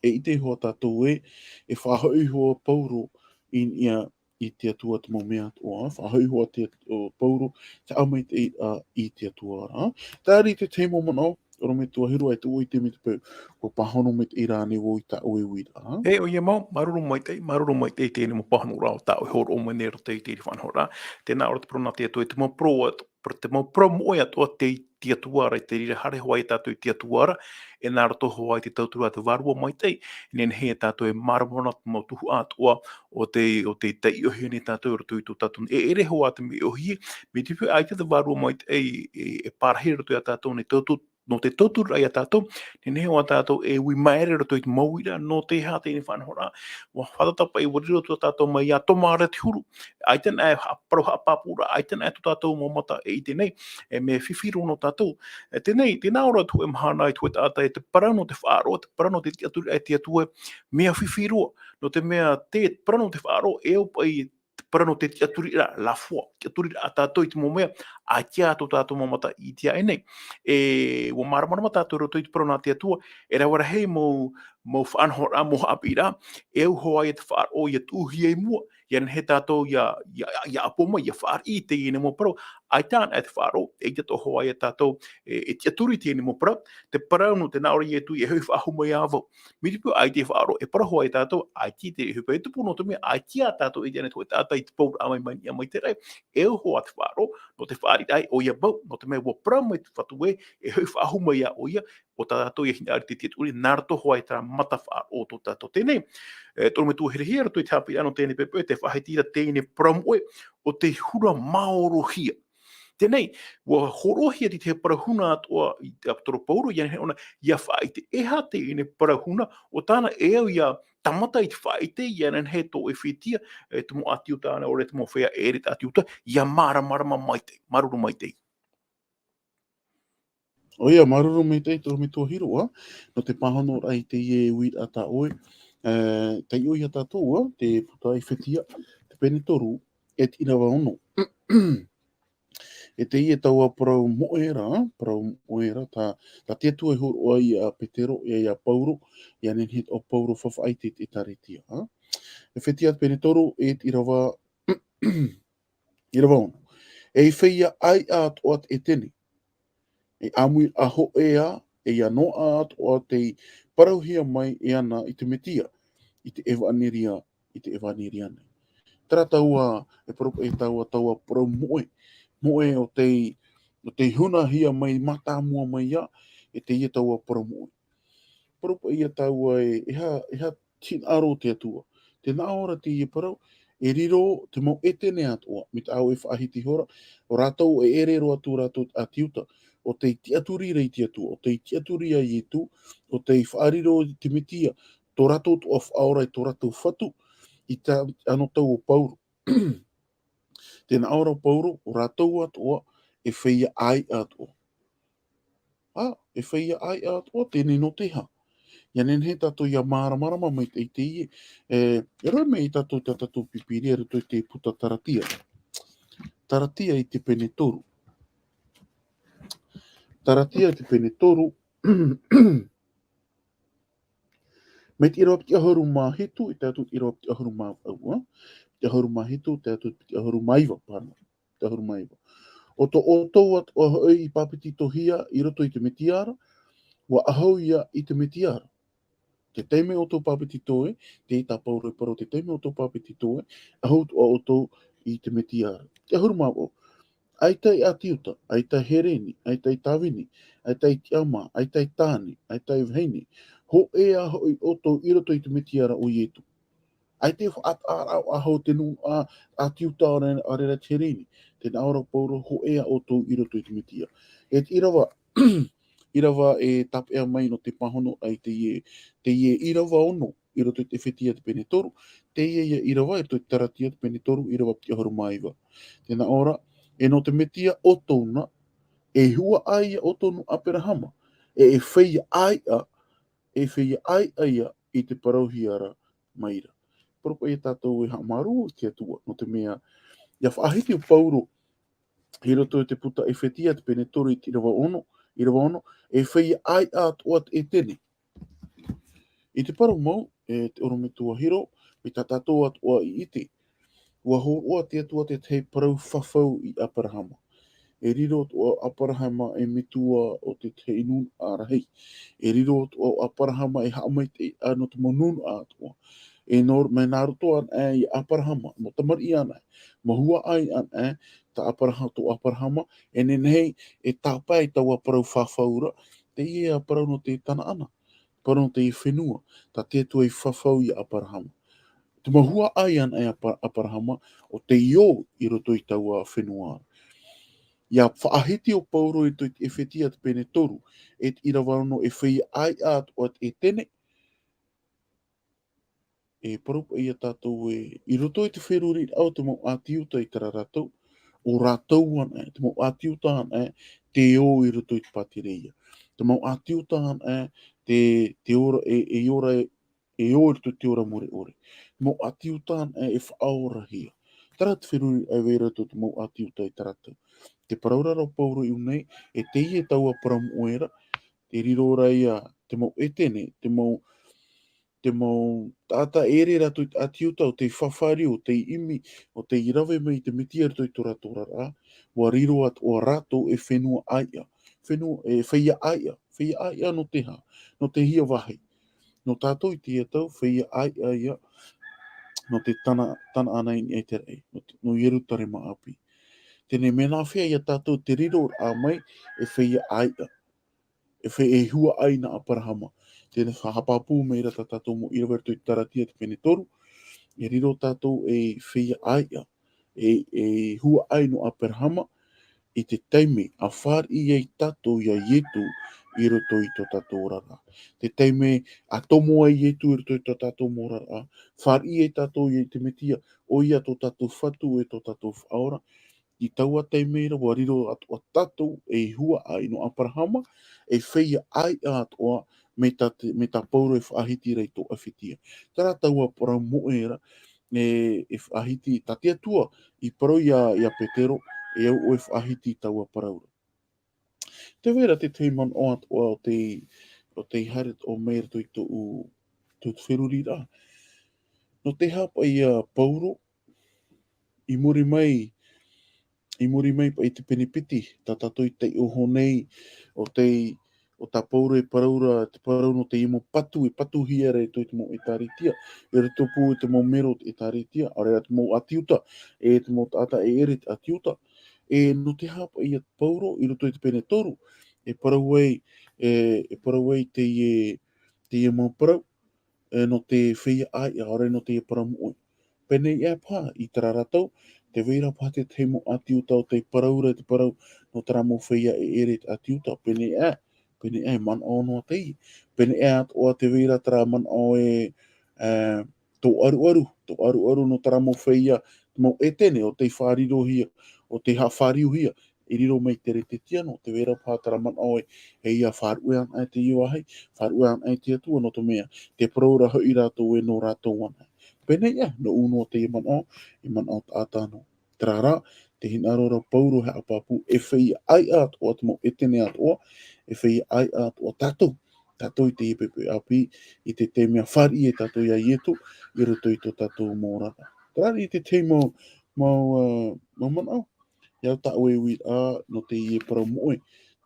E ʻite hoʻi tātou ē, e faʻahoʻi hoʻi Pauro i niʻa i te Atua te mau mea atoʻa, faʻahoʻi hoʻi te, ʻo Pauro, te haʻamaitaʻiraʻa i te Atua ra. Terā te tahi mau manaʻo, ʻorometua Hiro, e tuʻu i te mea te peu, ʻua pāhono maitaʻi rānei vau i tā ʻoe uiraʻa. E, ʻoia mau, māuruuru maitaʻi, māuruuru maitaʻi i teie mau pāhonoraʻa tā ʻoe e hōroʻa mai nei i roto i teie faʻanahoraʻa. Tē nā ʻō ra te parau nā te Atua, te mau parau atu, parau, te mau parau moʻe atoʻa tei te Atua ra, i te reira haere hoʻi tātou i te Atua ra, e nā roto hoʻi i te tauturu a te Vārua Maitaʻi, e nehenehe tātou e māramarama te mau tuhaʻa atoʻa o te, o tei taiʻohia nei tātou i roto i tō tātou nei. E ʻere hoʻi te mea e ʻōhie, mai te peu ʻaita te Vārua Maitaʻi e, e, e parahi i roto ia tātou nei, tauturu, nō te tautururaʻa ia tātou, nehenehe hoʻi tātou e ui maere i roto i te mau uiraʻa, nō te aha teie faʻanahoraʻa, ʻua fātata paʻi, ʻua riro atoʻa tātou mai iā Toma ra te huru, ʻaita anaʻe e haʻa-, parau haʻapāpūraʻa, ʻaita anaʻe tō tātou mau mata e ʻite nei, e mea fifi roa nō tātou. E teie nei, tē nā ʻō ra te hōʻē mahana i te hōʻē taʻata ē, te parau nō te faʻaroʻo, te parau nō te tiʻaturi a te Atua, mea fifi roa, nō te mea te parau nō te faʻaroʻo, e au paʻi te parau nō te tiʻaturiraʻa, la foi, tiʻaturiraʻa tātou i te mau mea, ʻaita ā tō tātou mau mata i ʻite aʻe nei. E, ʻua māramarama tātou i roto i te parau nā te Atua, e rave rahi mau, mau faʻanahoraʻa, mau haʻapiʻiraʻa, e au hoʻi ia te faʻaroʻo ʻia tuʻuhia i mua, ʻia nehenehe tātou ʻia, ʻia, ʻia ʻapo mai, ʻia fāriʻi i teie nei mau parau, ʻaita anaʻe te faʻaroʻo, e ʻaita atoʻa hoʻi ia tātou, e, e tiʻaturi i teie nei mau parau, te parau nō te nā ʻō ra Ietu, e hoʻi faʻahou mai ā vau. Mai te peu ʻaita e faʻaroʻo, e parau hoʻi ia tātou, ʻaita te hoʻi paʻi tupu nō te mea, ʻaita ā tātou e ʻite anaʻe te hōʻē taʻata i te pouraʻa mai, mai niʻa mai te raʻi, e au hoʻi te faʻaroʻo, nō te fāriʻiraʻa, ʻoia mau, nō te mea ʻua parau mai te Fatu ē, e hoʻi faʻahou mai ā ʻoia, ʻo tā tātou ʻia hinaʻaro i te tiʻaturi, nā roto hoʻi i terā mata faʻaroʻo tō tātou. Teie nei, e, te ʻorometua Hiro, i roto i te haʻapiʻiraʻa nō teie nei poʻipoʻi, tē faʻahiti ra teie nei parau moʻe, ʻo te huru maorohia. Teie nei, ʻua hōroʻahia te, te parau huna atoʻa i te ʻāpōsetolo Pauro, ʻia nehenehe ʻōna ʻia faʻaʻite, e aha teie nei parau huna, ʻo tāna e au ʻia tāmata i te faʻaʻite, ʻia nehenehe tō ʻEfetia, e, te mau ʻĀti Iuta anaʻe, ʻaore rā te mau feiā ʻē ʻere taʻati Iuta, ʻia māramarama maitaʻi, māuruuru maitaʻi. ʻOia, māuruuru maitaʻi te ʻorometua Hiro, ā, nō te pāhonoraʻa i teie uiraʻa tā ʻoe, e, taiʻo ia tātou, ā, te puta ʻEfetia, te pene toru, e te ʻīrava ono. E teie taua parau moʻe ra, parau moʻe ra, tā, tā te Atua e hōroʻa ia Petero, ia, ia Pauro, ʻia nehenehe atoʻa Pauro faʻaʻite i te ʻĒkālesia, ā. ʻEfetia te pene toru, e te ʻīrava, ʻīrava ono. E feiā ʻāiʻa atoʻa te ʻētene. E ʻāmuiraʻa hōʻē ā, e ʻia noaʻa atoʻa tei parauhia mai e ana i te Mesia, i te ʻevaneria, i te ʻevaneria nei. Terā taua, e parau paʻi taua, taua parau moʻe, moʻe ʻo tei, ʻo tei hunahia mai mātāmua mai ā, e teie taua parau moʻe. Parau paʻi ia taua ē, e aha, e aha te hinaʻaro o te Atua. Tē nā ʻō ra teie parau, e riro te mau ʻētene atoʻa, mai tā ʻoe e faʻahiti iho ra, ʻo rātou e ʻere roa atu rātou ʻĀti Iuta, ʻo tei tiʻaturi ra i te Atua, ʻo tei tiʻaturi ia Ietu, ʻo tei faʻariro i te Mesia, tō rātou atoʻa Faʻaora e tō rātou Fatu, i tā, anotau o Pauro. Tē nā ʻō ra Paulo, ʻo rātou atoʻa, e feiā ʻāiʻa atoʻa. ʻĀ, e feiā ʻāiʻa atoʻa, teie nō te aha? ʻIa nehenehe tātou ʻia māramarama mai i teie, e, e rave mai tātou i tā tātou Pīpīria i roto i te puta Taratia. Taratia i te pene toru. Taratia i te pene toru. Mai te ʻīrava piti ʻahuru mā hitu, i tae atu i te ʻīrava piti ʻahuru mā vaʻu, ā? Piti ʻahuru mā hitu, i tae atu i te piti ʻahuru mā iva, pāna. Piti ʻahuru mā iva. ʻO tō ʻoutou atoʻa hoʻi i pāpetitohia i roto i te Mesia ra, ʻua ʻahu ia i te Mesia ra. Te taime ʻoutou pāpetito ai, tē ʻite Paulo e parau, te taime ʻoutou pāpetito ai, ʻahu atoʻa ʻoutou i te Mesia ra. Piti ʻahuru mā vaʻu. ʻAita e ʻĀti Iuta, ʻaita e Hereni, ʻaita e tāvini, ʻaita e tiʻamā, ʻaita e tāne, ʻaita e vahine. Hōʻē ā hoʻi ʻoutou i roto i te Mesia ra ʻo Ietu. ʻAita e faʻataʻa ra ʻo ʻahu te nuʻu ʻāti Iuta ʻaore, ʻaore ra te Hereni. Tē nā ʻō ra Paulo, hōʻē ā ʻoutou i roto i te Mesia. E te ʻīrava, ʻīrava e tāpeʻa mai nō te pāhono ai teie, teie ʻīrava ono i roto i te ʻEfetia te pene toru, teie ia ʻīrava i roto i te Taratia te pene toru, ʻīrava piti ʻahuru mā iva. Tē nā ʻō ra, e nō te Mesia ʻoutou na, e huaʻai ia ʻoutou nō Aperahama, e, e feiā ʻāiʻa, e feiā ʻāiʻa ia i te parauhia ra mai ra. Parau paʻi ia tātou e haʻamāuruuru i te Atua, nō te mea, ʻia faʻahiti ʻo Paulo, i roto i te puta ʻEfetia te pene toru i te ʻīrava ono, ʻīrava ono, e feiā ʻāiʻa atoʻa te ʻētene. I te parau mau, e te ʻorometua Hiro, mai tā tātou atoʻa i ʻite, ʻua hōroʻa te Atua te tahi parau fafau ia Aperahama. E riro atoʻa ʻo Aperahama ei metua o te tahi nūnaʻa rahi. E riro atoʻa ʻo Aperahama ei haʻamaitaʻiraʻa nō te mau nūnaʻa atoʻa. E nō, mai nā roto anaʻe ia Aperahama, mau tamariʻi anaʻe, mau huaʻai anaʻe, tā Aperaha-, tō Aperahama, e nehenehe e tāpae i taua parau fafau ra, teie ā parau nō te Tanaana, parau nō te fenua, tā te Atua i fafau ia Aperahama. Te mau huaʻai anaʻe ia Apa-, Aperahama, ʻo tei ō i roto i taua fenua ra. ʻIa faʻahiti ʻo Paulo i roto i te ʻEfetia te pene toru, e te ʻīrava ono, e feiā ʻāiʻa atoʻa te ʻētene, e parau paʻi ia tātou ē, i roto i te feruriraʻa o te mau ʻĀti Iuta i terā rātou, ʻo rātou anaʻe, te mau ʻĀti Iuta anaʻe, tē ō i roto i te pātireia. Te mau ʻĀti Iuta anaʻe, tē, tē ora, e, e ora, e ō i roto i te ora mure ʻore. Te mau ʻĀti Iuta anaʻe, e faʻaorahia. Terā te feruriraʻa e vai ra tō te mau ʻĀti Iuta i terā tau. Te parau ra ʻo Paulo i ʻō nei, e teie taua parau moʻe ra, tē riro ra ia te mau ʻētene, te mau te mau taʻata e ʻere rātou i te ʻĀti Iuta, ʻo tei fafau, ʻo tei ʻimi, ʻo tei rave mai i te Mesia i roto i tō rātou oraraʻa, ʻua riro atoʻa rātou ei fenua ʻāiʻa, fenua, e feiā ʻāiʻa, feiā ʻāiʻa nō te aha, nō te hia vāhi. Nō tātou i teie tau, feiā ʻāiʻa ia, nō te Tana-, Tanaana i niʻa i te raʻi, nō te, nō Ierutarema ʻāpī. Teie nei, mea nāfea ia tātou te riroraʻa mai ei feiā ʻāiʻa? E fei-, e huaʻai nā Aperahama. Teie nei, haʻapāpū mai ra tā tātou mau ʻīrava i roto i te Taratia te pene toru, e riro tātou ei feiā ʻāiʻa, e, e huaʻai nō Aperahama, i te taime a fāriʻi ai tātou ia Ietu i roto i tō tātou oraraʻa. Te taime a tomo ai Ietu i roto i tō tātou mau oraraʻa, fāriʻi ai tātou ia i te Mesia, ʻoia tō tātou Fatu e tō tātou Faʻaora, i taua taime ra, ʻua riro atoʻa tātou ei huaʻai nō Aperahama, ei feiā ʻāiʻa atoʻa, mai tā te, mai tā Paulo e faʻahiti ra i tō ʻEfetia. Terā taua parau moʻe ra, e, e faʻahiti, tā te Atua i parau ia, ia Petero, e au ʻoe e faʻahiti i taua parau ra. Tē vai ra te tahi manaʻo atoʻa ʻo tei, ʻo tei haere atoʻa mai i roto i tōʻu, tōʻu feruriraʻa. Nō te aha paʻi ia Paulo, i muri mai, i muri mai paʻi i te pene piti, tā tātou i taiʻo iho nei, ʻo tei, ʻo tā Paulo e parau ra, te parau nō teie mau patu, e patuhia ra i roto i te mau ʻĒtārētia, e roto pū i te mau mero o te ʻĒtārētia, ʻaore ra te mau ʻĀti Iuta, e te mau taʻata e ʻere i te ʻĀti Iuta. E nō te aha paʻi ia Paulo, i roto i te pene toru, e parau ai, e, e parau ai teie, teie mau parau, e, nō te feiā ʻāiʻa, ʻaore nō te parau moʻe. Pēneiaʻe paha, i terā ra tau, tē vai ra paha te tahi mau ʻĀti Iuta ʻo tei parau ra te parau nō terā mau feiā e ʻere i te ʻĀti Iuta, pēneiaʻe, pēneiaʻe manaʻo noa teie. Pēneiaʻe atoʻa tē vai ra terā manaʻo e, e, tō ʻaruʻaru, tō ʻaruʻaru nō terā mau feiā te mau ʻētene, ʻo tei fārirohia, ʻo tei haʻafāriuhia, i riro mai te retetia, nō te vera paha terā manaʻo ē, e ia faʻaruʻe ana e te vāhi, faʻaruʻe ana e te Atua, nō te mea, te parau ra hoʻi rātou ē nō rātou ana. Pēnei ā, nō ʻū noa teie manaʻo, e manaʻo taʻata noa. Terā rā, tē hinaʻaro ra Pauro e haʻapāpū, e feiā ʻāiʻa atoʻa te mau ʻētene atoʻa, e feiā ʻāiʻa atoʻa tātou, tātou i teie poʻipoʻi ʻāpī, i te taime ʻa fāriʻi e tātou ia Ietu, i roto i tō tātou mau oraraʻa. Terā rā i te tahi mau, mau, ā, mau manaʻo, ia tāʻu e uiraʻa, nō teie parau moʻe,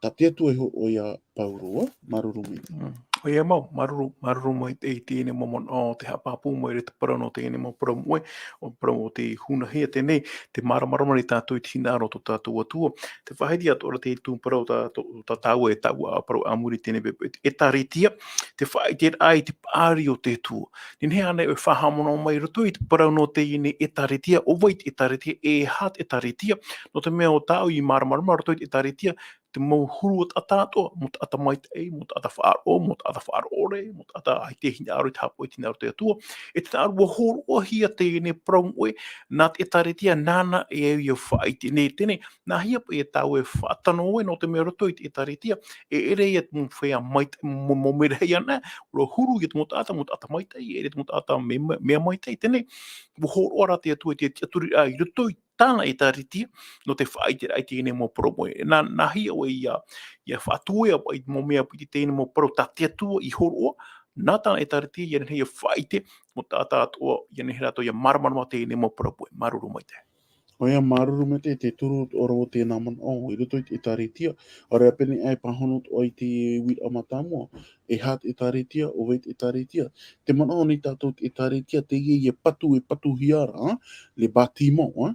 tā te Atua iho ʻoia Pauro, ā, māuruuru maitaʻi. Mm. ʻOia mau, māuruuru, māuruuru maitaʻi i teie nei mau manaʻo, te haʻapāpū mai ra te parau nō teie nei mau parau moʻe, ʻo parau ʻo tei hunahia teie nei, te māramarama nei tātou i te hinaʻaro tō tātou Atua. Tē faʻahiti atoʻa ra te tumu parau tā, tō, tā tāua e tāua parau a muri teie nei, e, ʻĒtārētia, te faʻaʻiteraʻa i te paʻari o te Atua. Nehenehe ānei ʻoe e faʻahaʻamanaʻo mai i roto i te parau nō teie nei ʻĒtārētia, ʻo vai te ʻĒtārētia, e aha te ʻĒtārētia, nō te mea ʻo tāʻu i māramarama roto i te ʻĒtārētia, te mau huru taʻata atoʻa, mau taʻata maitaʻi, mau taʻata faʻaroʻo, mau taʻata faʻaroʻo ʻore, mau taʻata ʻaita e hinaʻaro i te haʻapaʻo i te hinaʻaro o te Atua, e te hinaʻaro ʻua hōroʻahia teie nei parau moʻe, nā te ʻĒtārētia, nāna e au ia faʻaʻite. Nē, teie nei, nāhea paʻi e tāua e faʻatano ai, nō te mea roto i te ʻĒtārētia, e ʻere ia te mau feiā maitaʻi, mau, mau merahi anaʻe, ʻua huru ia te mau taʻata, mau taʻata maitaʻi, e ʻere te mau taʻata mea, mea maitaʻi, teie nei, ʻua hōroʻa ra te Atua i te tiʻaturiraʻa i roto i tāna ʻĒtārētia, nō te faʻaʻiteraʻa i teie nei mau parau moʻe. Nā, nāhea ʻoe ia, ia faʻatuea paʻi mau mea piti teie nei mau parau tā te Atua i hōroʻa, nā tāna ʻĒtārētia, ia nehenehe ia faʻaʻite, mau taʻata atoʻa, ia nehenehe rātou ia māramarama teie nei mau parau moʻe. Māuruuru maitaʻi. ʻOia, māuruuru maitaʻi, tē turu atoʻa ra vau i teie nei manaʻo, i roto i te ʻĒtārētia, ʻaore rā pēnei aʻe e pāhono atoʻa i te uiraʻa mātāmua, e aha te ʻĒtārētia, ʻo vai te ʻĒtārētia. Te manaʻo nei tātou te ʻĒtārētia, teie ia patu e patuhia ra, ā, le bâtiment, ā,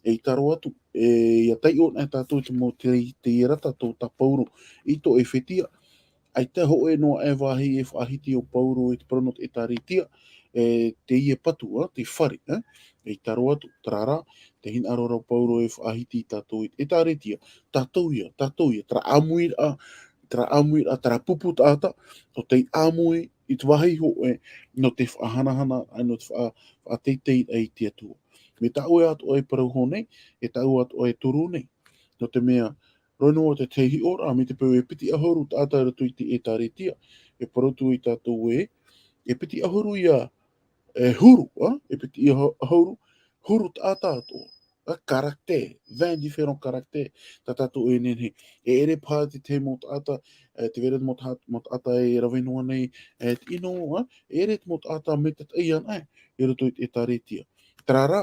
e ʻite roa atu, e, ia taiʻo anaʻe tātou i te mau te, teie rata tō tā Pauro i tō ʻEfetia. ʻAita hōʻē noa aʻe vāhi e faʻahiti ʻo Pauro i te parau nō te ʻĒtārētia, e, teie patu, ā, te fare, ā, e ʻite roa atu, terā rā, tē hinaʻaro ra Pauro e faʻahiti tātou i te ʻĒtārētia, tātou ia, tātou ia, terā ʻāmuiraʻa, terā ʻāmuiraʻa, terā pupu taʻata, ʻo tei ʻāmui i te vāhi hōʻē, nō te faʻahanahana, ā, nō te faʻa-, faʻateiteiraʻa i te Atua. Mai tāʻu atoʻa e parau iho nei, e tāʻu atoʻa e turu nei. Nō te mea, roa noa te tahi hiʻoraʻa, mai te peu e piti ʻahuru taʻata i roto i te ʻĒtārētia, e parau atu ia tātou ē, e piti ʻahuru ia, e huru, ā, e piti ʻahu-, ʻahuru, huru taʻata atoʻa. Ā, caractère, vingt différents caractères, tā tātou e nehenehe. E ʻere paha te tahi mau taʻata, e, tē vai ra te mau taʻa-, mau taʻata e rave noa nei, e, te ʻino, ā, e ʻere te mau taʻata maitaʻi anaʻe, i roto i te ʻĒtārētia. Terā rā,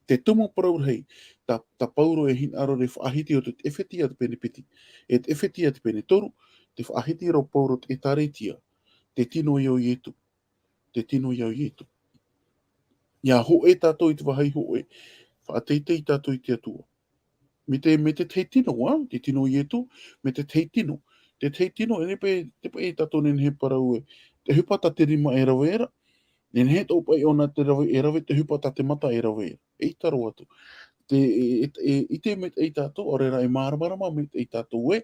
te tumu parau rahi, tā, tā Pauro e hinaʻaro ra e faʻahiti i roto i te ʻEfetia te pene piti, e te ʻEfetia te pene toru, tē faʻahiti ra Pauro te ʻĒtārētia, te tino ia ʻo Ietu, te tino ia ʻo Ietu. ʻIa hōʻē tātou i te vāhi hōʻē, faʻateitei tātou i te Atua. Mai te, mai te tahi tino, ā, te tino ʻo Ietu, mai te tahi tino. Te tahi tino, e nehenehe paʻi, te paʻi tātou nehenehe e parau ē, te ʻohipa tā te rima e rave ra, nehenehe atoʻa paʻi ʻōna te rave, e rave, te ʻohipa tā te mata e rave ra. E ʻite roa atu. Te, e, e, e, ʻite maitaʻi tātou, ʻaore rā e māramarama maitaʻi tātou ē,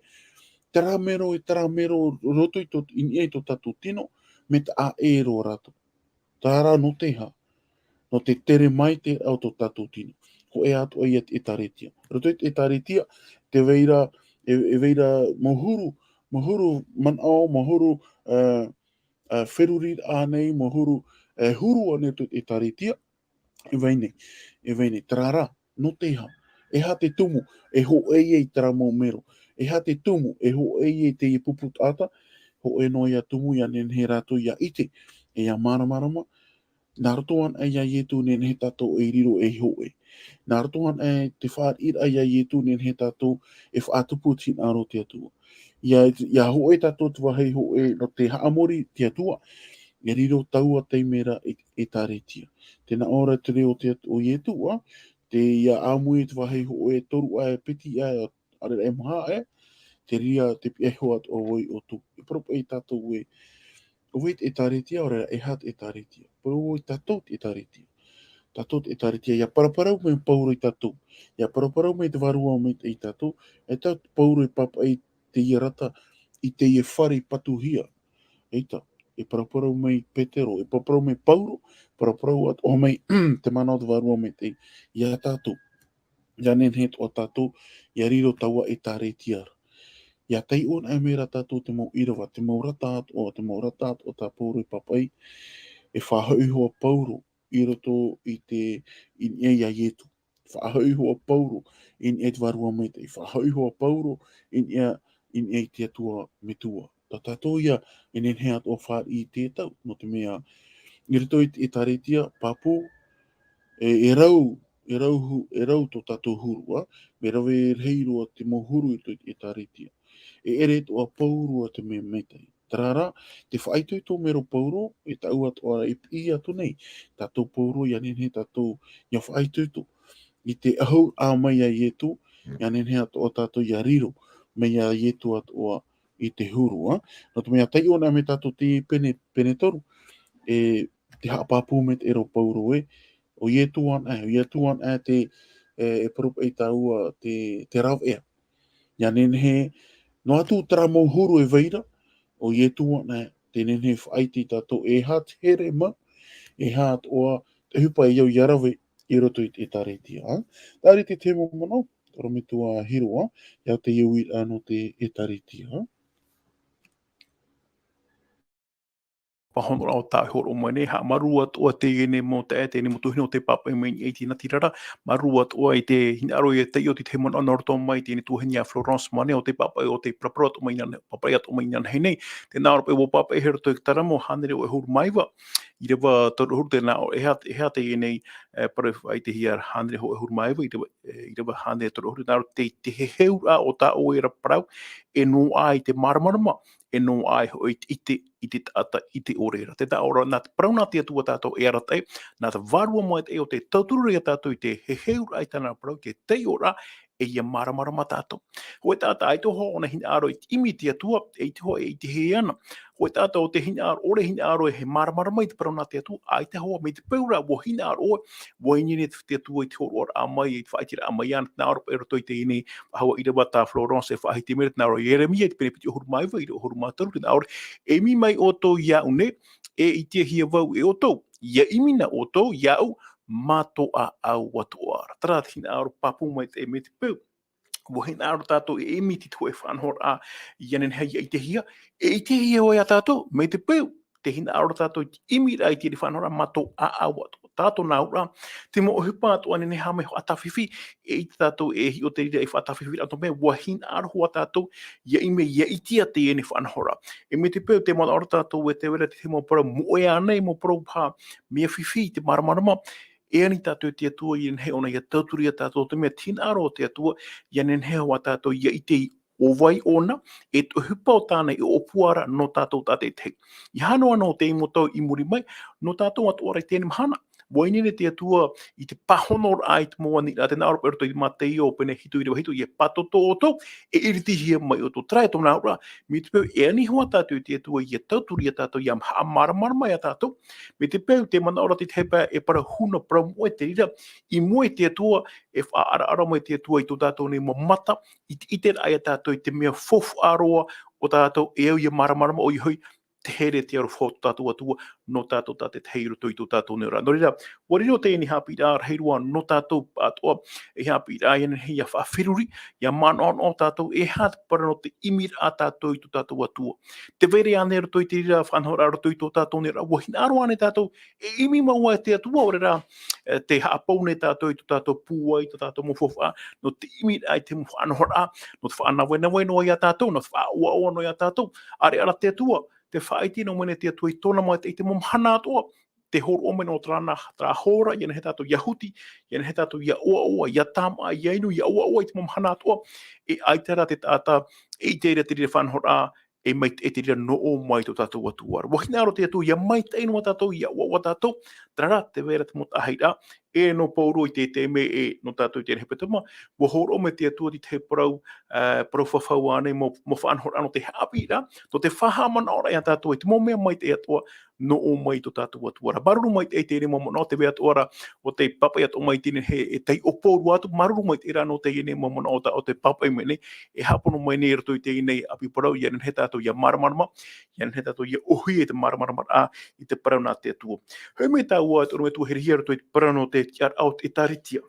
terā mero, e terā mero, roto i tō, i niʻa i tō tātou tino, mea taʻa ʻē roa rātou. Terā rā nō te aha? Nō te tere maitaʻi o tō tātou tino. Hōʻē atoʻa ia te ʻĒtārētia. Roto i te ʻĒtārētia, tē vai ra, e, e vai ra mau huru, mau huru manaʻo, mau huru, ā, ā, feruriraʻa ānei, mau huru, e, huru ānei roto i te ʻĒtārētia. E vai nei, e vai nei, terā rā, nō te aha? E aha te tumu e hōʻē ai terā mau mero? E aha te tumu e hōʻē ai teie pupu taʻata? Hōʻē noa ia tumu ʻia nehenehe rātou ʻia ʻite, e ʻia māramarama, nā roto anaʻe ia Ietu nehenehe tātou e riro ei hōʻē. Nā roto anaʻe te fāriʻiraʻa ia Ietu nehenehe tātou e faʻatupu i te hinaʻaro o te Atua. ʻIa, ʻia hōʻē tātou te vāhi hōʻē nō te haʻamori i te Atua, e riro taua taime ra e, ʻĒtārētia. Tē nā ʻō ra te reo o te At-, o Ietu, ā, tē ʻia ʻāmui i te vāhi hōʻē toru aʻe, piti aʻe, ʻaore rā e maha aʻe, te reira te pihaʻi iho atoʻa vau iā ʻoutou. E parau paʻi tātou ē, ʻo vai te ʻĒtārētia, ʻaore rā e aha te ʻĒtārētia. Parau vau ē tātou te ʻĒtārētia. Tātou te ʻĒtārētia, ʻia paraparau mai Pauro ia tātou. ʻIa paraparau mai te Vārua Maitaʻi ia tātou, e tā Pauro e pāpaʻi i teie rata, i teie fare patuhia. ʻAita. e paraparau mai Petero, e paraparau mai Pauro, paraparau atoʻa mai te mana o te Vārua Maitaʻi iā tātou. Ia nehenehe atoʻa tātou ia riro taua ʻĒtārētia ra. Ia taiʻo anaʻe mai rā tātou te mau ʻīrava, te mau rata atoʻa, te mau rata atoʻa tā Pauro e pāpaʻi, e faʻahoʻi iho ʻo Pauro i roto i te, i niʻa iā Ietu. Faʻahoʻi iho ʻo Pauro i niʻa i te Vārua Maitaʻi. Faʻahoʻi iho ʻo Pauro i niʻa, i niʻa i te Atua Metua. Tā tātou ia e nehenehe atoʻa fāriʻi i te tau, nō te mea, i roto i te ʻĒtārētia, pāpū, e, e rau, e rau hu-, e rau tō tātou huru, ā, mea rave rahi roa te mau huru i roto i te ʻĒtārētia. E ʻere atoʻa Pauro ā te mea maitaʻi. Terā rā, te faʻaitoito mai ra ʻo Pauro, e taʻu atoʻa ra e piʻi atu nei, tātou Pauro, ia nehenehe tātou ia faʻaitoito i te ʻahu ā mai iā Ietu, ia nehenehe atoʻa tātou ia riro mai iā Ietu atoʻa i te huru, ā. Nō te mea taiʻo anaʻe mai tātou te pene, pene toru, e, te haʻapāpū maitaʻi ra ʻo Pauro ē, ʻo Ietu anaʻe, ʻo Ietu anaʻe te, e, e parau paʻi tāua te, te rāveʻa. Ia nehenehe, noa atu terā mau huru e vai ra, ʻo Ietu anaʻe, tē nehenehe faʻaʻite ia tātou e aha te here mau, e aha atoʻa te ʻohipa e au ia rave i roto i te ʻĒtārētia, ā. Terā te tahi mau manaʻo, ʻorometua Hiro, ā, ia te uiraʻa nō te ʻĒtārētia, ā. Pāhono rā ʻo tā e hōroʻa mai nei, haʻamāuruuru atoʻa teie nei mau taeaʻe, teie nei mau tuahine ʻo tē pāpaʻi mai nei i teie natirara, māuruuru atoʻa i te hinaʻaro i te taiʻo i te tahi manaʻo nā roto mai i teie nei tuahine iā Florence Mane ʻo tē pāpaʻi, ʻo tē paraparau atoʻa mai inanahi, pāpaʻi atoʻa mai inanahi nei, tē nā ʻō ra paʻi ʻua pāpaʻi e roto i te Taramo hānere hōʻē huru mā iva, ʻīrava toru ʻahuru, tē nā ʻō ra e aha, e aha teie nei, e, parau faʻaʻitehia ra hānere hōʻē huru mā iva, ʻīrava, e, ʻīrava hānere toru ʻahuru, nā roto i te, te heheuraʻa o tā ʻoe ra parau, e noaʻa i te māramarama, e noaʻa hoʻi i te, i te taʻata i te ʻore ra. Tē nā ʻō ra, nā te parau nā te Atua tātou e arataʻi, nā te Vārua Maitaʻi ʻo tē tauturu ra ia tātou i te heheuraʻa i tāna parau, i te taiʻoraʻa, e ʻia māramarama tātou. Hōʻē taʻata ʻaita hoʻi ʻōna hinaʻaro i te ʻimi i te Atua, ʻaita hoʻi e ʻitehia ana. Hōʻē taʻata ʻo tē hinaʻaro, ʻore hinaʻaro e māramarama i te parau nā te Atua, ʻaita hoʻi, mai te peu rā, ʻua hinaʻaro ʻoe, ʻua ineine te Atua i te hōroʻaraʻa mai, i te faʻaʻiteraʻa mai iāna, tē nā ʻō ra paʻi i roto i teie nei faʻahou ʻīrava tā Florence e faʻahiti mai ra, tē nā ʻō ra Ieremia, i te pene piti ʻahuru mā iva, ʻīrava ʻahuru mā toru, tē nā ʻō ra, e ʻimi mai ʻoutou iāʻu nei, e ʻitehia vau e ʻoutou, ʻia ʻimi na ʻoutou iāʻu, mā tō ʻāʻau atoʻa ra. Terā te hinaʻaro pāpū maitaʻi mai te peu. ʻUa hinaʻaro tātou e ʻimi i te hōʻē faʻanahoraʻa, ʻia nehenehe ʻia ʻitehia, e ʻitehia hoʻi ia tātou, mai te peu, tē hinaʻaro tātou i te ʻimiraʻa i teie faʻanahoraʻa mā tō ʻāʻau atoʻa. Tātou nā ʻō ra, te mau ʻohipa atoʻa e nehenehe ā mai hoʻi ʻātāfifi, e ʻite tātou e hiʻo te reira ei faʻatāfifiraʻa nō te mea, ʻua hinaʻaro hoʻi tātou, ʻia ʻimi, ʻia ʻitehia teie nei faʻanahoraʻa. E mai te peu, tē manaʻo ra tātou e tē vai ra te mau parau moʻe ānei, mau parau paha mea fifi i te māramarama, e ani tātou i te Atua, ʻia nehenehe ʻōna ʻia tauturu ia tātou, nō te mea te hinaʻaro o te Atua, ʻia nehenehe hoʻi tātou ʻia ʻite i ʻo vai ʻōna, e te ʻohipa o tāna e ʻōpua ra nō tātou tātaʻitahi. ʻEiaha noa nō te mau tau i muri mai, nō tātou atoʻa ra i teie mahana, ʻua ineine te Atua i te pāhonoraʻa i te mau aniraʻa, tē nā ʻō ra paʻi i roto i Mataio pene hitu ʻīrava hitu, ʻia pātōtō ʻoutou, e iritihia mai ʻoutou. Terā e tōna auraʻa, mai te peu e ani hoʻi tātou i te Atua ʻia tauturu ia tātou, ʻia haʻamāramarama ia tātou, mai te peu tē manaʻo ra te tahi pae e parau huna, parau moʻe te reira, i mua i te Atua, e faʻaʻaraʻara mai te Atua i tō tātou nei mau mata, i te ʻiteraʻa ia tātou i te mea faufaʻa roa o tātou e au ʻia māramarama, ʻoia hoʻi, te here, te aroha o tō tātou Atua, nō tātou tātaʻitahi i roto i tō tātou nei ra. Nō reira, ʻua riro teie nei haʻapiʻiraʻa rahi roa nō tātou atoʻa, ei haʻapiʻiraʻa ʻia nehenehe ʻia faʻaferuri, ʻia manaʻonaʻo tātou, e aha te parau nō te ʻimiraʻa tātou i tō tātou Atua. Tē vai ra ānei roto i te reira faʻanahoraʻa roto i tō tātou nei ra, ʻua hinaʻaro ānei tātou, e ʻimi mau ā e te Atua, ʻaore rā, e, tē haʻapau nei tātou i tō tātou pūai, tō tātou mau faufaʻa, nō te ʻimiraʻa i te mau faʻanahoraʻa, nō te faʻanavenave noa ia tātou, nō te faʻaʻoaʻoa noa ia tātou. ʻAreʻa rā te Atua, tē faʻaʻite noa mai nei te Atua i tōna maitaʻi i te mau mahana atoʻa, tē hōroʻa mai nō terā na, terā hora, ʻia nehenehe tātou ʻia huti, ʻia nehenehe tātou ʻia ʻoaʻoa, ʻia tāmā, ʻia inu, ʻia ʻoaʻoa i te mau mahana atoʻa, e ʻaita rā te taʻata e ʻite ra te reira faʻanahoraʻa, e mai, e te reira nō ʻō mai tō tātou Atua ra. ʻUa hinaʻaro te Atua ʻia maitaʻi noa tātou, ʻia ʻoaʻoa tātou, terā rā, tē vai ra te mau taʻahiraʻa, e nō Pauro i te, te mea e nō tātou i teie nei hepetoma, ʻua hōroʻa mai te Atua i te tahi parau, e, parau fafau ānei, mau, mau faʻanahoraʻa nō te haʻapiʻiraʻa, nō te faʻahaʻamanaʻoraʻa ia tātou i te mau mea maitaʻi atoʻa, nō ʻō mai tō tātou Atua ra. Māuruuru maitaʻi i teie nei mau manaʻo, tē vai atoʻa ra, ʻo tē pāpaʻi atoʻa mai i teie nei e, e taiʻo pōrua atu, māuruuru maitaʻi rā nō teie nei mau manaʻo tā ʻoe tē pāpaʻi mai nei, e haʻapono mai nei i roto i teie nei ʻapi parau, ʻia nehenehe tātou ʻia māramarama, ʻia nehenehe tātou ʻia ʻōhie i te māramarama i te parau nā te Atua. Hoʻi mai tāua, te ʻorometua, e hiahia i roto i te parau nō te tiʻaraʻa o te ʻĒtārētia.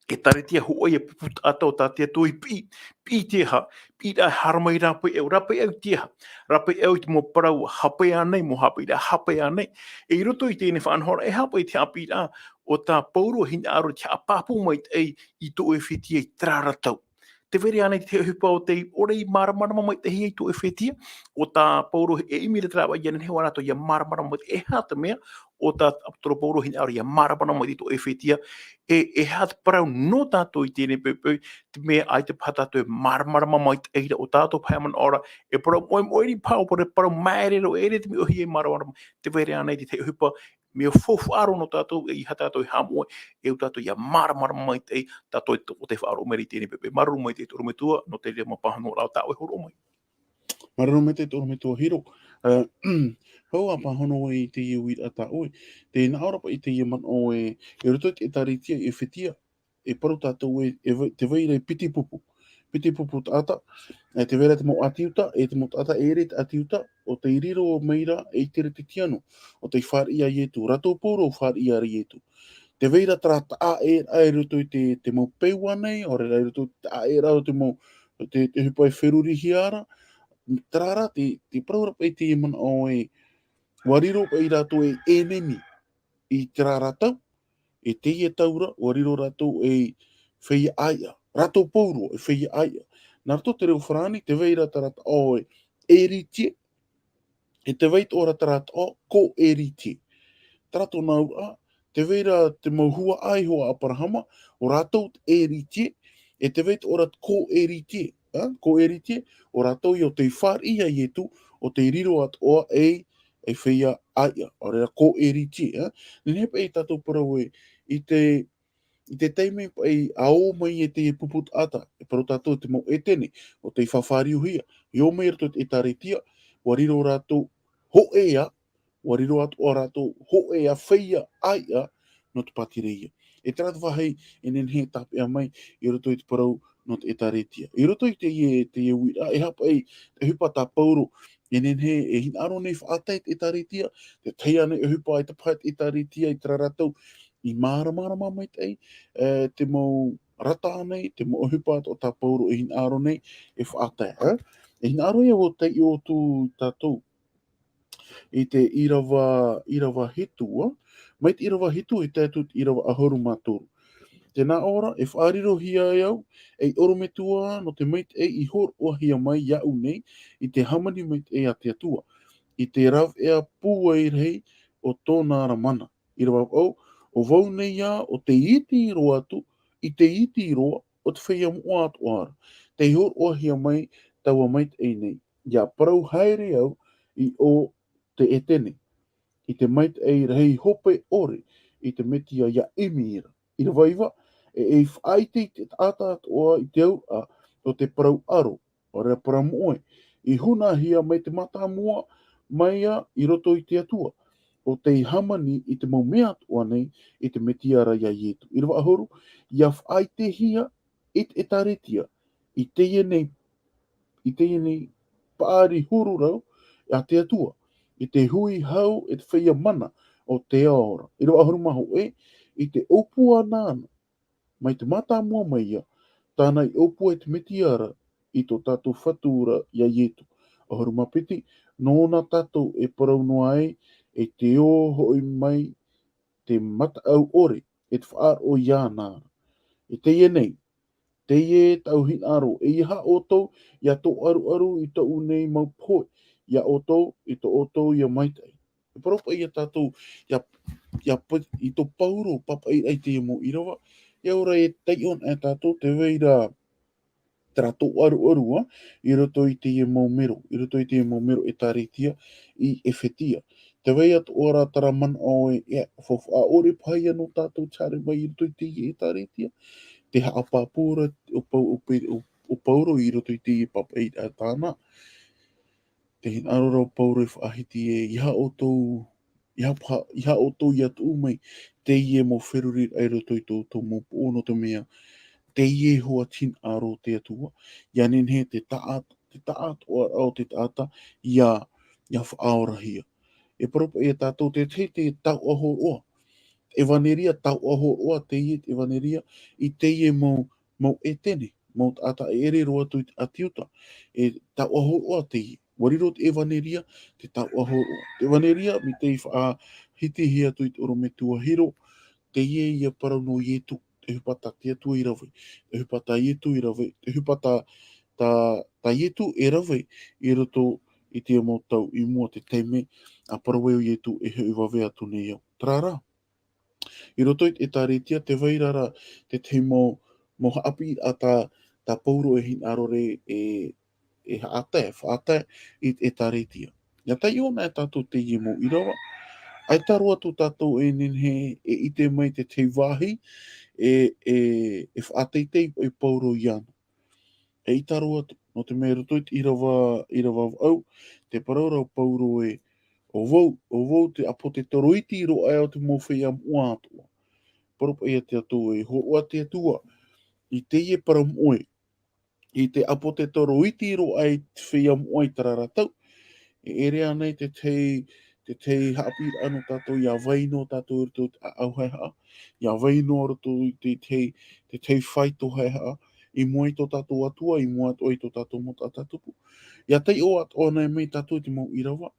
ʻĒtārētia hōʻē ia pupu taʻata o tā te Atua i piʻi, piʻi i te aha, piʻiraʻa e haere mai i rāpae ʻau, rāpae ʻau i te aha, rāpae ʻau i te mau parau haʻapae ānei, mau haʻapaeraʻa haʻapae ānei. E i roto i teie faʻanahoraʻa, e aha paʻi te haʻapiʻiraʻa o tā Pauro e hinaʻaro i te haʻapāpū maitaʻi i tō ʻĒfetia i terā ra tau. Tē vai ra ānei te ʻohipa o tei ʻore i māramarama maitaʻi i tō ʻĒfetia, ʻo tā Pauro e ʻimi ra terā vaʻa, ʻia nehenehe ʻo rātou ʻia māramarama maitaʻi? E aha te mea ʻo tā ʻApōsetolo Pauro e hinaʻaro ʻia māramarama maitaʻi i tō ʻĒfetia? E, e aha te parau nō tātou i teie poʻipoʻi, te mea ʻaita paha tātou e māramarama maitaʻi ra, ʻo tātou paha e manaʻo ra, e parau moʻemoʻe riʻi paha, ʻo parau, parau māere roa, e ʻere te mea ʻōhie e māramarama. Tē vai ra ānei te ʻohipa, mea faufaʻa roa nō tātou, e aha tātou e haʻamoʻe, e ʻo tātou ʻia māramarama maitaʻi, tātou e tō, tē faʻaroʻo mai ra i teie poʻipoʻi. Māuruuru maitaʻi te ʻorometua, nō te reira mau pāhonoraʻa tā ʻoe e hōroʻa mai. Māuruuru maitaʻi te ʻorometua Hiro. Ā, hou ā pāhono i teie uiraʻa tā ʻoe. Tē hinaʻaro paʻi i teie manaʻo ē, i roto i te ʻĒtārētia i ʻĒfetia, e parau tātou ē, e vai, tē vai ra e piti pupu. Piti pupu taʻata, e tē vai ra te mau ʻĀti Iuta, e te mau taʻata e ʻere i te ʻĀti Iuta, ʻo tei riro mai ra ei Keresetiano, ʻo tei fāriʻi ia Ietu. Rātou pauroa fāriʻi ra Ietu. Tē vai ra terā taʻaʻēraʻa i roto i te, te mau peu ānei, ʻaore rā i roto i te taʻaʻēraʻa o te mau, te, te ʻohipa e ferurihia ra, terā rā te, te parau ra paʻi i teie manaʻo ē, ʻua riro paʻi rātou ei ʻenemi i terā ra tau, e teie tau ra, ʻua riro rātou ei feiā ʻāiʻa. Rātou pauroa, e feiā ʻāiʻa. Nā roto i te reo farāni, tē vai ra terā taʻo ē, héritier, e tē vai atoʻa ra terā taʻo, co-héritier. Terā tōna auraʻa, tē vai ra te mau huaʻai iho a ʻĀpārahama, ʻo rātou te héritier, e tē vai atoʻa ra te co-héritier, ā, co-héritier, ʻo rātou ia ʻo tei fāriʻi ia Ietu, ʻo tei riro atoʻa ei, ei feiā ʻāiʻa, ʻaore rā co-héritier, ā. Nehenehe paʻi tātou e parau ē, i te, i te taime paʻi ʻa ō mai e teie pupu taʻata, e parau tātou te mau Etene, ʻo tei fāriuhia, i ō mai i roto i te ʻĒtārētia, ʻua riro rātou hōʻē ā, ʻua riro atoʻa rātou hōʻē ā feiā ʻāiʻa nō te pātireia. E terā te vāhi e nehenehe e tāpeʻa mai i roto i te parau nō te ʻĒtārētia. I roto i teie, teie uiraʻa, e aha paʻi te ʻohipa tā Pauro e nehenehe e hinaʻaro nei e faʻatae i te ʻĒtārētia, te tahi ānei ʻohipa ʻaita paha te ʻĒtārētia i terā ra tau i māramarama maitaʻi, e, te mau rata ānei, te mau ʻohipa atoʻa tā Pauro e hinaʻaro nei e faʻatae, ā? E hinaʻaro ïa ʻua taiʻo atu tātou i te ʻīrava, ʻīrava hitu, ā? Mai te ʻīrava hitu e tae atu i te ʻīrava ʻahuru mā toru. Tē nā ʻō ra, e faʻarirohia au ei ʻorometua nō te maitaʻi i hōroʻahia mai iāʻu nei, i te hāmani maitaʻi a te Atua, i te rāveʻa pūai rahi o tōna ra mana. ʻĪrava vaʻu, ʻo vau nei ā, ʻo tei iti roa atu i te iti roa o te feiā moʻa atoʻa ra, tei hōroʻahia mai taua maitaʻi nei. ʻIa parau haere au i ʻō te Etene, i te maitaʻi rahi hope ʻore, i te Metia ʻia ʻimi ra. ʻĪrava iva, e, e faʻaʻite i te taʻata atoʻa i te auraʻa o te parau ʻaro, ʻaore rā parau moʻe, i hunahia mai te mātāmua mai ā i roto i te Atua, ʻo tei hāmani i te mau mea atoʻa nei i te Metia ra iā Ietu. ʻĪrava ʻahuru, ʻia faʻaʻitehia i te ʻĒtārētia, i teie nei, i teie nei paʻari huru rau a te Atua, i te hui hau e te feiā mana o te ao ra. ʻĪrava ʻahuru mā hōʻē, i te ʻōpua nāna, mai te mātāmua mai ā, tāna i ʻōpua e te Metia ra, i tō tātou Fatu ra iā Ietu. ʻAhuru mā piti, nōna tātou e parau noa ai, e te ō hoʻi mai te mataʻu ʻore, e te faʻaroʻo iāna ra. E teie nei, teie tāʻu hinaʻaro, ʻeiaha ʻoutou ʻia tōʻaruʻaru i tōʻu nei mau pohe, iā ʻoutou, i tō ʻoutou ïa maitaʻi. E parau paʻi iā tātou, ʻia, ʻia pa-, i tō Pauro, pāpaʻi ai teie mau ʻīrava, ʻia ora e taiʻo ana tātou, tē vai ra terā tōʻaruʻaru, ā, i roto i teie mau mero, i roto i teie mau mero ʻĒtārētia i ʻEfetia. Tē vai atoʻa ra terā manaʻo ē, e, faufaʻa ʻore paha ïa nō tātou te haere mai i roto i teie ʻĒtārētia, te haʻapāpū ra, ʻo Pau-, ʻo Pe-, ʻo, ʻo Pauro i roto i teie pāpaʻiraʻa tāna. Tē hinaʻaro ra ʻo Pauro e faʻahiti ē, ʻeiaha ʻoutou, ʻeiaha paha, ʻeiaha ʻoutou ʻia tuʻu mai, teie mau feruriraʻa i roto i tō, tō mau poʻo, nō te mea, teie hoʻi te hinaʻaro o te Atua, ʻia nehenehe te taʻa-, te taʻatoʻaraʻa o te taʻata, ʻia, ia faʻaorahia. E parau paʻi ia tātou te tahi te tauʻa hōroʻa. Evaneria tauʻa hōroʻa teie, evaneria i teie mau, mau ʻētene, mau taʻata e ʻere roa atu i te ʻāti Iuta. E tauʻa hōroʻa teie. ʻUa riro te evaneria, te tauʻa hōroʻa. Te evaneria, mai te faʻahitihia atu i te ʻorometua Hiro, teie ia parau nō Ietu, te ʻohipa tā te Atua i rave, te ʻohipa tā Ietu i rave, te ʻohipa tā, tā, tā Ietu e rave i roto i te mau tau i mua, te taime a parau ai ʻo Ietu e hoʻi vave atu nei au. Terā rā, i roto i te ʻĒtārētia, tē vai ra rā te tahi mau, mau haʻapiʻiraʻa tā, tā Pauro e hinaʻaro ra e, e haʻatae, faʻatae i te ʻĒtārētia. ʻIa taiʻo anaʻe tātou teie mau ʻīrava. ʻAita roa atu tātou e nehenehe e ʻite mai te tahi vāhi e, e, e faʻateitei paʻi Pauro iāna. ʻAita roa atu, nō te mea i roto i te ʻīrava, ʻīrava vaʻu, tē parau ra ʻo Pauro ē, ʻo vau, ʻo vau te ʻāpōsetolo iti roa aʻe o te mau feiā moʻa atoʻa. Parau paʻi ia tātou ē, hōroʻa te Atua i teie parau moʻe, i te ʻāpōsetolo iti roa aʻe i te feiā moʻa i terā ra tau. E ʻere ānei te tahi, te tahi haʻapiʻiraʻa nō tātou, ʻia vai noa tātou i roto i te ʻāʻau haʻehaʻa, ʻia vai noa roto i te tahi, te tahi faito haʻehaʻa, i mua i tō tātou Atua, i mua atoʻa i tō tātou mau taʻata tupu. ʻIa taiʻo atoʻa anaʻe mai tātou i te mau ʻīrava.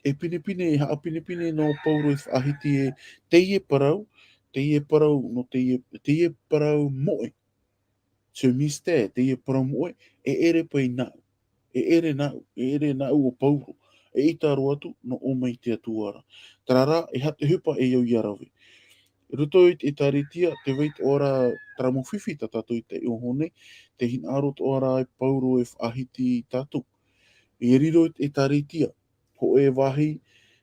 E pinepine, e haʻapinepine nō Pauro e faʻahiti ē, teie parau, teie parau, nō teie, teie parau moʻe. Ce mystère, teie parau moʻe, e ʻere paʻi nāʻu. E ʻere nāʻu, e ʻere nāʻu ʻo Pauro. ʻAita roa atu, nō ʻō mai te Atua ra. Terā rā, e aha te ʻohipa e au ʻia rave. I roto i te ʻĒtārētia, tē vai atoʻa ra terā mau fifi tā tātou i taiʻo iho nei, tē hinaʻaro atoʻa ra e Pauro e faʻahiti ia tātou. E riro i te ʻĒtārētia, hōʻē vāhi,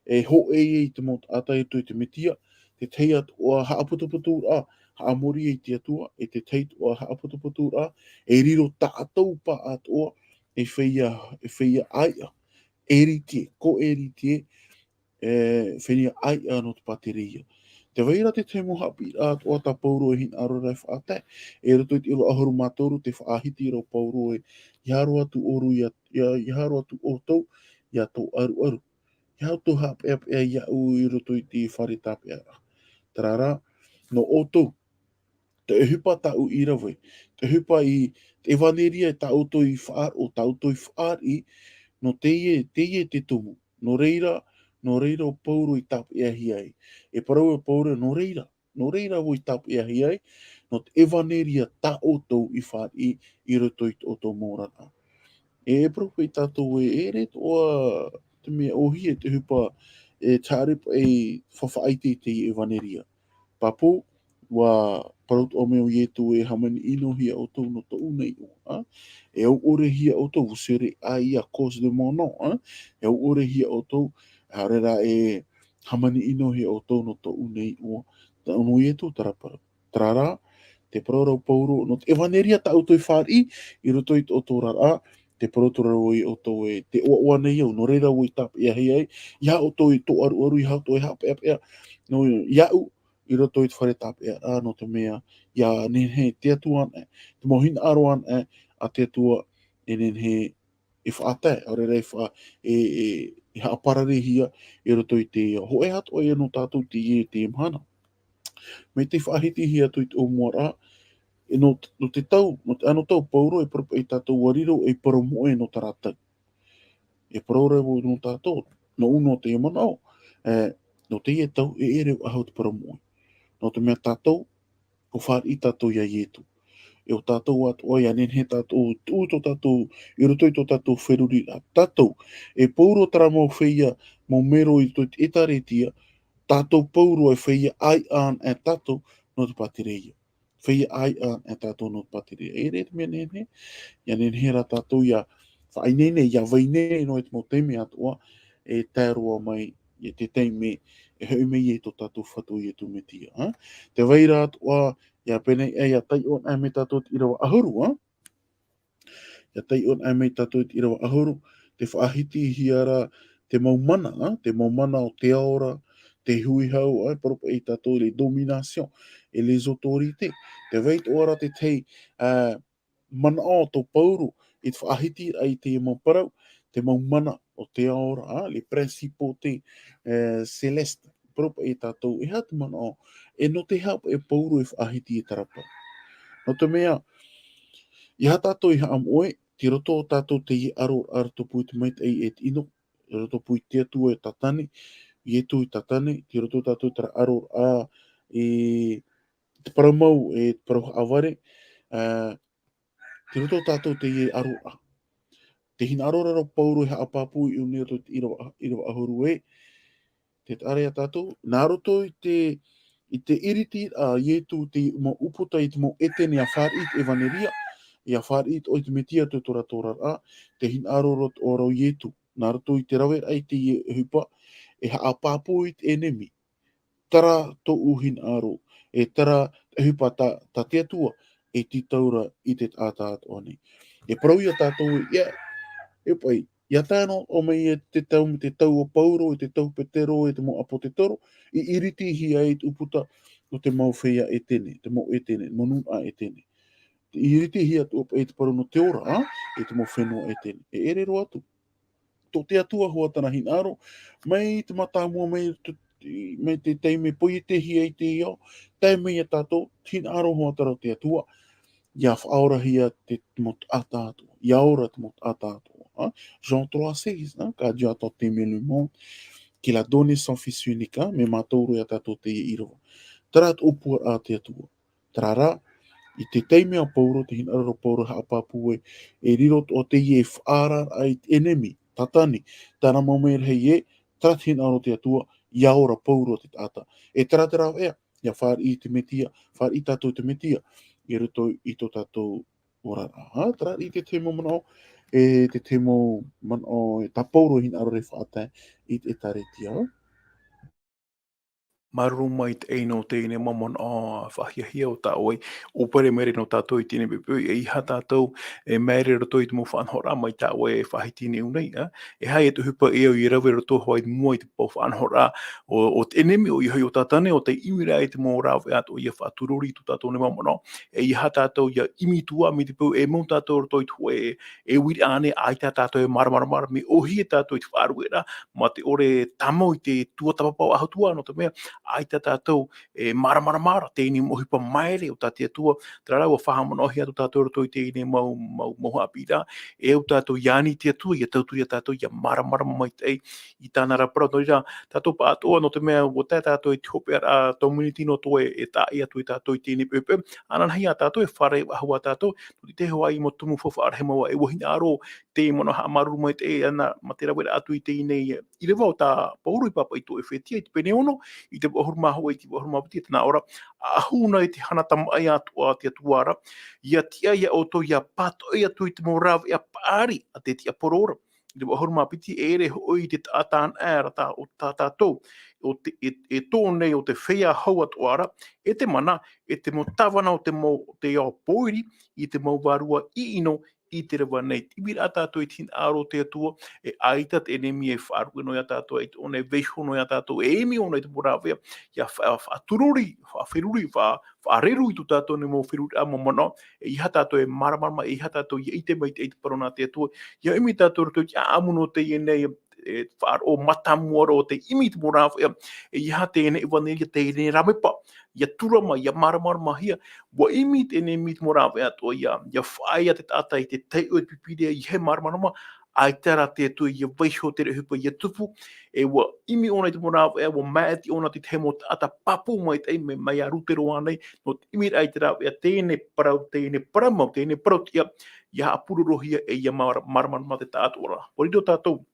e hōʻē ia i te mau taʻata i roto i te Mesia, te tahi atoʻa haʻaputuputuraʻa, haʻamori i te Atua, e te tahi atoʻa haʻaputuputuraʻa, e riro tātou pāʻatoʻa, e feiā, e feiā ʻāiʻa, héritier, co-héritier, e feiā ʻāiʻa nō te pātireia. Tē vai ra te tahi mau haʻapiʻiraʻa atoʻa tā Pauro e hinaʻaro ra e faʻatae, e roto i te ʻīrava ʻahuru mā toru tē faʻahiti ra ʻo Pauro ē, ʻeiaha roa atu ʻoe, ʻeiaha, ʻeiaha roa atu ʻoutou, ʻia tō ʻaruʻaru. ʻEiaha ʻoutou haʻapeʻapeʻa iāʻu i roto i te fare tāpeʻaraʻa. Terā rā, nō ʻoutou, te ʻohipa tāʻu i rave, te ʻohipa i, te ʻevaneria tā ʻoutou i faʻaroʻo, tā ʻoutou i fāriʻi, nō teie, teie te tumu. Nō reira, nō reira ʻo Pauro i tāpeʻahia ai. E parau ē Pauro, nō reira, nō reira vau i tāpeʻahia ai, nō te ʻevaneria tā ʻoutou i fāriʻi i roto i tō ʻoutou mau oraraʻa. E parau paʻi ia tātou ē, e ʻere atoʻa te mea ʻōhie, te ʻohipa e haere paʻi e faʻaʻite i te ʻevaneria. Pāpū, ʻua parau atoʻa mai ʻo Ietu ē, hāmani ʻino hia ʻoutou nō tōʻu nei iʻoa, ā? E au ʻore hia ʻoutou, vous serez haïs à cause de mon nom, ā? E au ʻore hia ʻoutou, ʻaore rā e hāmani ʻino hia ʻoutou nō tōʻu nei iʻoa, nō Ietu terā parau. Terā rā, tē parau ra ʻo Pauro, nō te ʻevaneria tā ʻoutou i fāriʻi i roto i tō ʻoutou oraraʻa, tē parau atoʻa ra vau ia ʻoutou ē, tē ʻoaʻoa nei au, nō reira vau i tāpeʻahia ai, ʻeiaha ʻoutou e tō ʻaruʻaru, ʻeiaha ʻoutou e haʻapeʻapeʻa, nō iāʻu, i roto i te fare tāpeʻaraʻa, nō te mea, ʻia nehenehe te Atua anaʻe, te mau hinaʻaro anaʻe a te Atua e nehenehe e faʻatae, ʻaore rā e fa-, e, e, e haʻapararehia i roto i te hōʻē atoʻa ia nō tātou i teie, teie mahana. Mai te faʻahitihia atu i te ʻōmuaraʻa, e nō, nō te tau, nō te anotau Pauro e parau paʻi ia tātou ʻua riro ei parau moʻe nō terā tau. E parau ra vau nō tātou, nōʻu nō teie manaʻo, e, nō teie tau e ʻere faʻahou te parau moʻe. Nō te mea tātou, ʻua fāriʻi tātou ia Ietu. E ʻo tātou atoʻa ʻia nehenehe tātou, tuʻu tō tātou, i roto i tō tātou feruriraʻa. Tātou, e Pauro terā mau feiā, mau mero i roto i te ʻĒtārētia, tātou Pauro e feiā ʻāiʻa anaʻe tātou nō te pātireia. Feiā ʻāiʻa anaʻe tātou nō te pātireia. E ʻere te mea nehenehe, ʻia nehenehe rā tātou ʻia faʻaineine, ʻia vai nei noa i te mau taime atoʻa, e tae roa mai i te taime e hoʻi mai ai tō tātou Fatu ʻo Ietu Metia, ā? Tē vai ra atoʻa, ʻia pēneiaʻe, ʻia taiʻo anaʻe mai tātou te ʻīrava ʻahuru, ā? ʻIa taiʻo anaʻe mai tātou te ʻīrava ʻahuru, tē faʻahitihia ra te mau mana, ā? Te mau mana o te ao ra, te huihau, ā? E parau paʻi ia tātou les dominations et les autorités. Tē vai atoʻa ra te tahi, ā, manaʻo tō Pauro i te faʻahitiraʻa i teie mau parau, te mau mana, o te aoraʻa, les principautés, eh, célestes. Parau paʻi ia tātou, e aha te manaʻo, e nō te aha paʻi Pauro e faʻahiti e terā parau. Nō te mea, e aha tātou e haʻamoʻe, tei roto tātou teie aro, aro tō pū i te maitaʻi e te ʻino, tei roto pū i te Atua e Tātane, Ietu e Tātane, tei roto tātou terā aro, ā, e te parau mau, e te parau haʻavare, ā, tei roto tātou teie aro, ā. Te hinaʻaro ra o Pauro e haʻapāpū i ʻō nei roto i te ʻīrava, ʻīrava ʻahuru e, tē taʻa ra ia tātou, nā roto i te, i te iriti a Ietu te mau ʻūputa i te mau ʻētene ʻia fāriʻi i te ʻevaneria, ʻia fāriʻi i te Metia tō te ora, tō te oraraʻa, te hinaʻaro ra o Ietu, nā roto i te raveraʻa i teie ʻohipa, e haʻapāpū i te ʻenemi. Terā tōʻu hinaʻaro, e terā te ʻohipa tā, tā te Atua, e tītau ra i te taʻata atoʻa nei. E parau ia tātou, ia, e paʻi, ia tae noa mai e te tau, te tau o Pauro, e te tau Petero, e te mau ʻāpōsetolo, i iritihia ai te ʻūputa o te mau feiā ʻētene, te mau ʻētene, mau nūnaʻa ʻētene. I iritihia atoʻa paʻi te parau nō te ora, ā, e te mau fenua ʻētene. E ʻere roa atu. Tō te Atua hoʻi terā hinaʻaro, mai te mātāmua, mai te, mai te taime e poietehia ai te ao, tae mai ia tātou, hinaʻaro hoʻi terā o te Atua, ʻia faʻaorahia te, te mau taʻata atoʻa, ʻia ora te mau taʻata atoʻa, ā? Jean trois six, ā? Car Dieu a tant aimé le monde, qu'il a donné son Fils unique, ā? Mea mātau roa ia tātou teie ʻīrava. Terā tō ʻōpuaraʻa a te Atua. Terā rā, i te taime a Pauro, te hinaʻaro ra o Pauro e haʻapāpū e, e riro atoʻa teie e faʻaararaʻa i te ʻenemi, Tātane, tāna mau merahi ē, terā te hinaʻaro o te Atua, ʻia ora pauroa te taʻata. E terā te rāveʻa, ʻia fāriʻi i te Metia, fāriʻi tātou i te Metia, i roto i tō tātou oraraʻa. Ā, terā i te tahi mau manaʻo, e te tahi mau manaʻo, e tā Pauro hinaʻaro ra e faʻatae i te ʻĒtārētia. Māuruuru maitaʻi nō teie nei mau manaʻo faʻahiahia o tā ʻoe. ʻUpere maitaʻi nō tātou i teie nei poʻipoʻi, e ʻeiaha tātou e maere roto i te mau faʻanahoraʻa mai tā ʻoe e faʻahiti nei i ʻō nei, ā? E aha ia te ʻohipa e au ʻia rave roto hoʻi i mua i te mau faʻanahoraʻa o, o te ʻenemi, ʻoia hoʻi ʻo Tātane, ʻo tei ʻimi ra i te mau rāveʻa atoʻa ʻia faʻaturori i tō tātou nei mau manaʻo. E ʻeiaha tātou ʻia ʻimi atu ā, mai te peu e mau tātou roto i te hōʻē, e uiraʻa ānei, ʻaita tātou e māramarama ra, mea ʻōhie tātou i te faʻarueraʻa, mā te ʻore tāmau i te tuatāpapa ahatua, nō te mea, ʻaita tātou e māramarama ra, teie nei mau ʻohipa maere o tā te Atua, terā rā, ʻua faʻahaʻamanaʻohia atu tātou roto i teie nei mau, mau, mau haʻapiʻiraʻa, e au tātou ʻia ani i te Atua, ʻia tauturu ia tātou, ʻia māramarama maitaʻi i tāna ra parau. Nō reira, tātou pāʻātoʻa, nō te mea, ʻua tae tātou i te hopeʻaraʻa tōmīniti noa atoʻa e, e taʻa atu ia tātou i teie nei poʻipoʻi, ananahi ā tātou e fārerei faʻahou ā tātou, nō te tahi hoʻi mau tumu faufaʻa rahi mau ā, e ʻua hinaʻaro te manaʻo haʻamāuruuru maitaʻi ana, mā te raveraʻa atu i teie nei ʻīrava o tā Pauro i pāpaʻi i tō ʻEfetia, i te pene ono, i te vaʻu ʻahuru mā hōʻē, i te vaʻu ʻahuru mā piti, e tē nā ʻō ra, ʻa ʻahu na i te hana tamaʻi atoʻa a te Atua ra, ʻia tiʻa ia ʻoutou ʻia pātoʻi atu i te mau rāveʻa paʻari a te tiaporo ra. I te vaʻu ʻahuru mā piti, e ʻere hoʻi i te taʻata anaʻe ra tā, o tā tātou, o te, e, e tō nei o te feiā hau atoʻa ra, e te mana, e te mau tāvana o te mau, te ao pōiri, i te mau vārua ʻiʻino, i te reva nei. Te ʻimiraʻa tātou i te hinaʻaro o te Atua, e ʻaita te ʻenemi e faʻaruʻe noa ia tātou, e ʻaita ʻōna e vaiiho noa ia tātou, e ʻimi ʻōna i te mau rāveʻa, ʻia fa-, faʻaturori, faʻaferuri, fa-, faʻareru i tō tātou nei mau feruriraʻa, mau manaʻo, e ʻeiaha tātou e māramarama, e ʻeiaha tātou ʻia ʻite maitaʻi i te parau nā te Atua, ʻia ʻimi tātou i roto i te ʻāʻamu nō teie nei, e, faʻaroʻo mātāmua roa o tei ʻimi i te mau rāveʻa, e ʻeiaha teie nei ʻevanelia, teie nei rāveʻa, ʻia tura mai, ʻia māramaramahia, ʻua ʻimi te ʻenemi i te mau rāveʻa atoʻa ʻia, ʻia faʻaea te taʻata i te taiʻo i te Pīpīria ʻeiaha e māramarama, ʻaita rā te Atua ʻia vaiiho, te reʻohipa ʻia tupu, e ʻua ʻimi ʻōna i te mau rāveʻa, ʻua māʻiti ʻōna i te tahi mau taʻata pāpū maitaʻi, mai, mai iā Rutero ānei, nō te ʻimiraʻa i te rāveʻa, teie nei parau, teie nei parau mau, teie nei parau tiʻa, ʻia haʻapurorohia e ʻia māra-, māramarama te taʻata atoʻa ra. ʻUa riro tātou,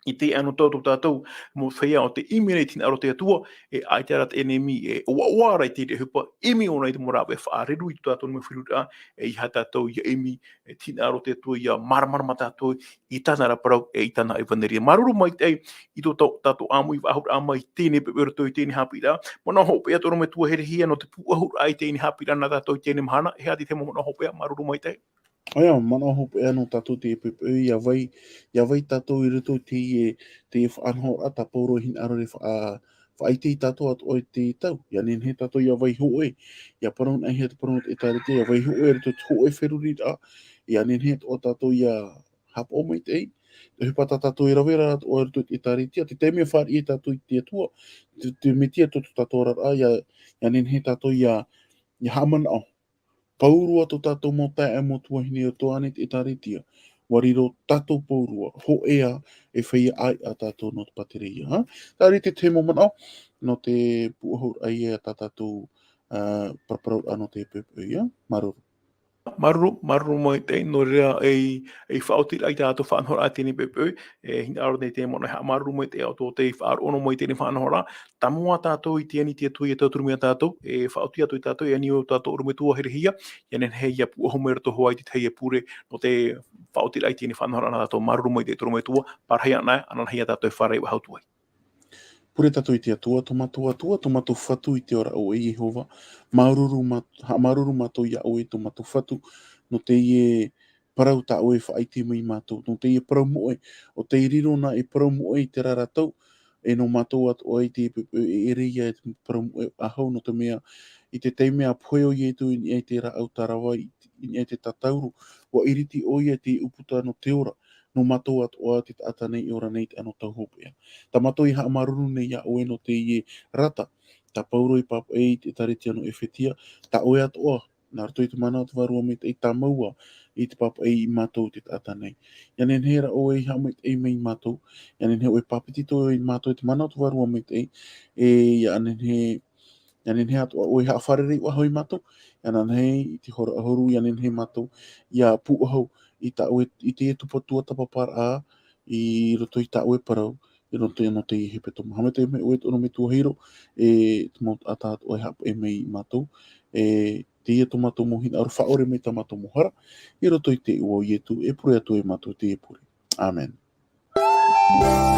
i te anotau tō tātou mau feiā o tei ʻimi nei i te hinaʻaro o te Atua, e ʻaita rā te ʻenemi e ʻoaʻoa ra i te reʻohipa, ʻimi ʻōna i te mau rāveʻa faʻareru i tō tātou nei mau feruriraʻa, e ʻeiaha tātou ʻia ʻimi, e te hinaʻaro o te Atua ʻia māramarama tātou i tāna ra parau, e i tāna ʻevanelia. Māuruuru maitaʻi i tō tā-, tātou ʻāmui faʻahou mai i teie nei poʻipoʻi i roto i teie nei haʻapiʻiraʻa. Manaʻo hopeʻa tō ʻorometua Herehia nō te pūʻohu i teie nei haʻapiʻiraʻa nā tātou i teie nei mahana, e aha te tahi mau manaʻo hopeʻa, māuruuru maitaʻi. ʻOia, manaʻo hopeʻa nō tātou teie poʻipoʻi, ʻia vai, ʻia vai tātou i roto i teie, teie faʻanahoraʻa tā Pauro e hinaʻaro ra e faʻa-, faʻaʻite ia tātou atoʻa i teie tau. ʻIa nehenehe tātou ʻia vai hōʻē, ʻia parau-, ʻia parauhia te parau nō te ʻĒtārētia, ʻia vai hōʻē i roto i te hōʻē feruriraʻa, ʻia nehenehe atoʻa tātou ʻia haʻapaʻo maitaʻi, ʻohipa tā tātou e rave ra atu i roto i te ʻĒtārētia, te taime e fāriʻi tātou i te Atua, te, te Metia tō tō tātou oraraʻa, ʻia, ʻia nehenehe tātou ʻia, ʻia haʻamanaʻo. Pauroa tō tātou mau taeaʻe, mau tuahine i roto ānei i te ʻĒtārētia. ʻUa riro tātou pauroa, hōʻē ā, e feiā ʻāiʻa tātou nō te pātireia, ha? Terā te tahi mau manaʻo, nō te pūʻohu ʻia tā tātou, ā, paraparauraʻa nō te poʻipoʻi, ā? Māuruuru. Māuruuru, māuruuru maitaʻi, nō reira ei, ei faʻaotiraʻa i tā tātou faʻanahoraʻa i teie poʻipoʻi, e hinaʻaro nei te manaʻo e haʻamāuruuru maitaʻi atu i te faʻaroʻo noa mai i teie faʻanahoraʻa, tāmau tātou i te ani i te Atua ʻia tauturu mai ia tātou, e faʻaoti atu ia tātou, e ani ʻo tātou ʻorometua hirahia, ʻia nehenehe ʻia pūʻohu mai roto hoʻi i te tahi e pure, nō te faʻaotiraʻa i teie faʻanahoraʻa nā tātou. Māuruuru maitaʻi te ʻorometua, parahi anaʻe, ananahi ia tātou e fārerei faʻahou atu ai. Pure tātou i te Atua, tō mātou Atua, tō mātou Fatu i te ora ʻo ʻoe Iehova. Māuruuru mā-, haʻamāuruuru mātou iā ʻoe, tō mātou Fatu, nō teie parau tā ʻoe e faʻaʻite mai ia mātou, nō teie parau moʻe, ʻo tei riro na e parau moʻe i terā ra tau, e nō mātou atoʻa i te poʻipoʻi e ʻere ia e te parau moʻe faʻahou, nō te mea, i te taime ʻa pohe ʻo Ietu i niʻa i te rāʻau tārava, i, i niʻa i te tātauro, ʻua ʻiriti ʻoia i te ʻūputa nō te ora, nō mātou atoʻa te taʻata nei e ora nei i te anotau hopeʻa. Tā mātou e haʻamāuruuru nei iā ʻoe nō teie rata, tā Pauro i pāpaʻi i te ʻĒtārētia nō ʻEfetia, tā ʻoe atoʻa, nā roto i te mana o te Vārua Maitaʻi, tāmau ā i te pāpaʻi ia mātou te taʻata nei. ʻIa nehenehe rā ʻoe e haʻamaitaʻi mai ia mātou, ʻia nehenehe ʻoe e pāpetito ia mātou i te mana o te Vārua Maitaʻi, e ʻia nehenehe, ʻia nehenehe atoʻa ʻoe e haʻafārerei faʻahou ia mātou, ʻia nehenehe i te hora ʻahuru, ʻia nehenehe mātou ʻia pūʻohu i tā ʻoe, i teie tupu tuatāpaparaʻa, i roto i tā ʻoe parau, i roto i nō teie hepetoma. Haʻamaitaʻi mai ʻoe tō ʻorometua Hiro, e te mau taʻata atoʻa e haʻapaʻo mai ia mātou, e teie tō mātou mau hinaʻaro faʻaʻore mai tā mātou mau hara, i roto i te iʻoa o Ietu, e pure atu ai mātou i teie pure. ʻĀmene.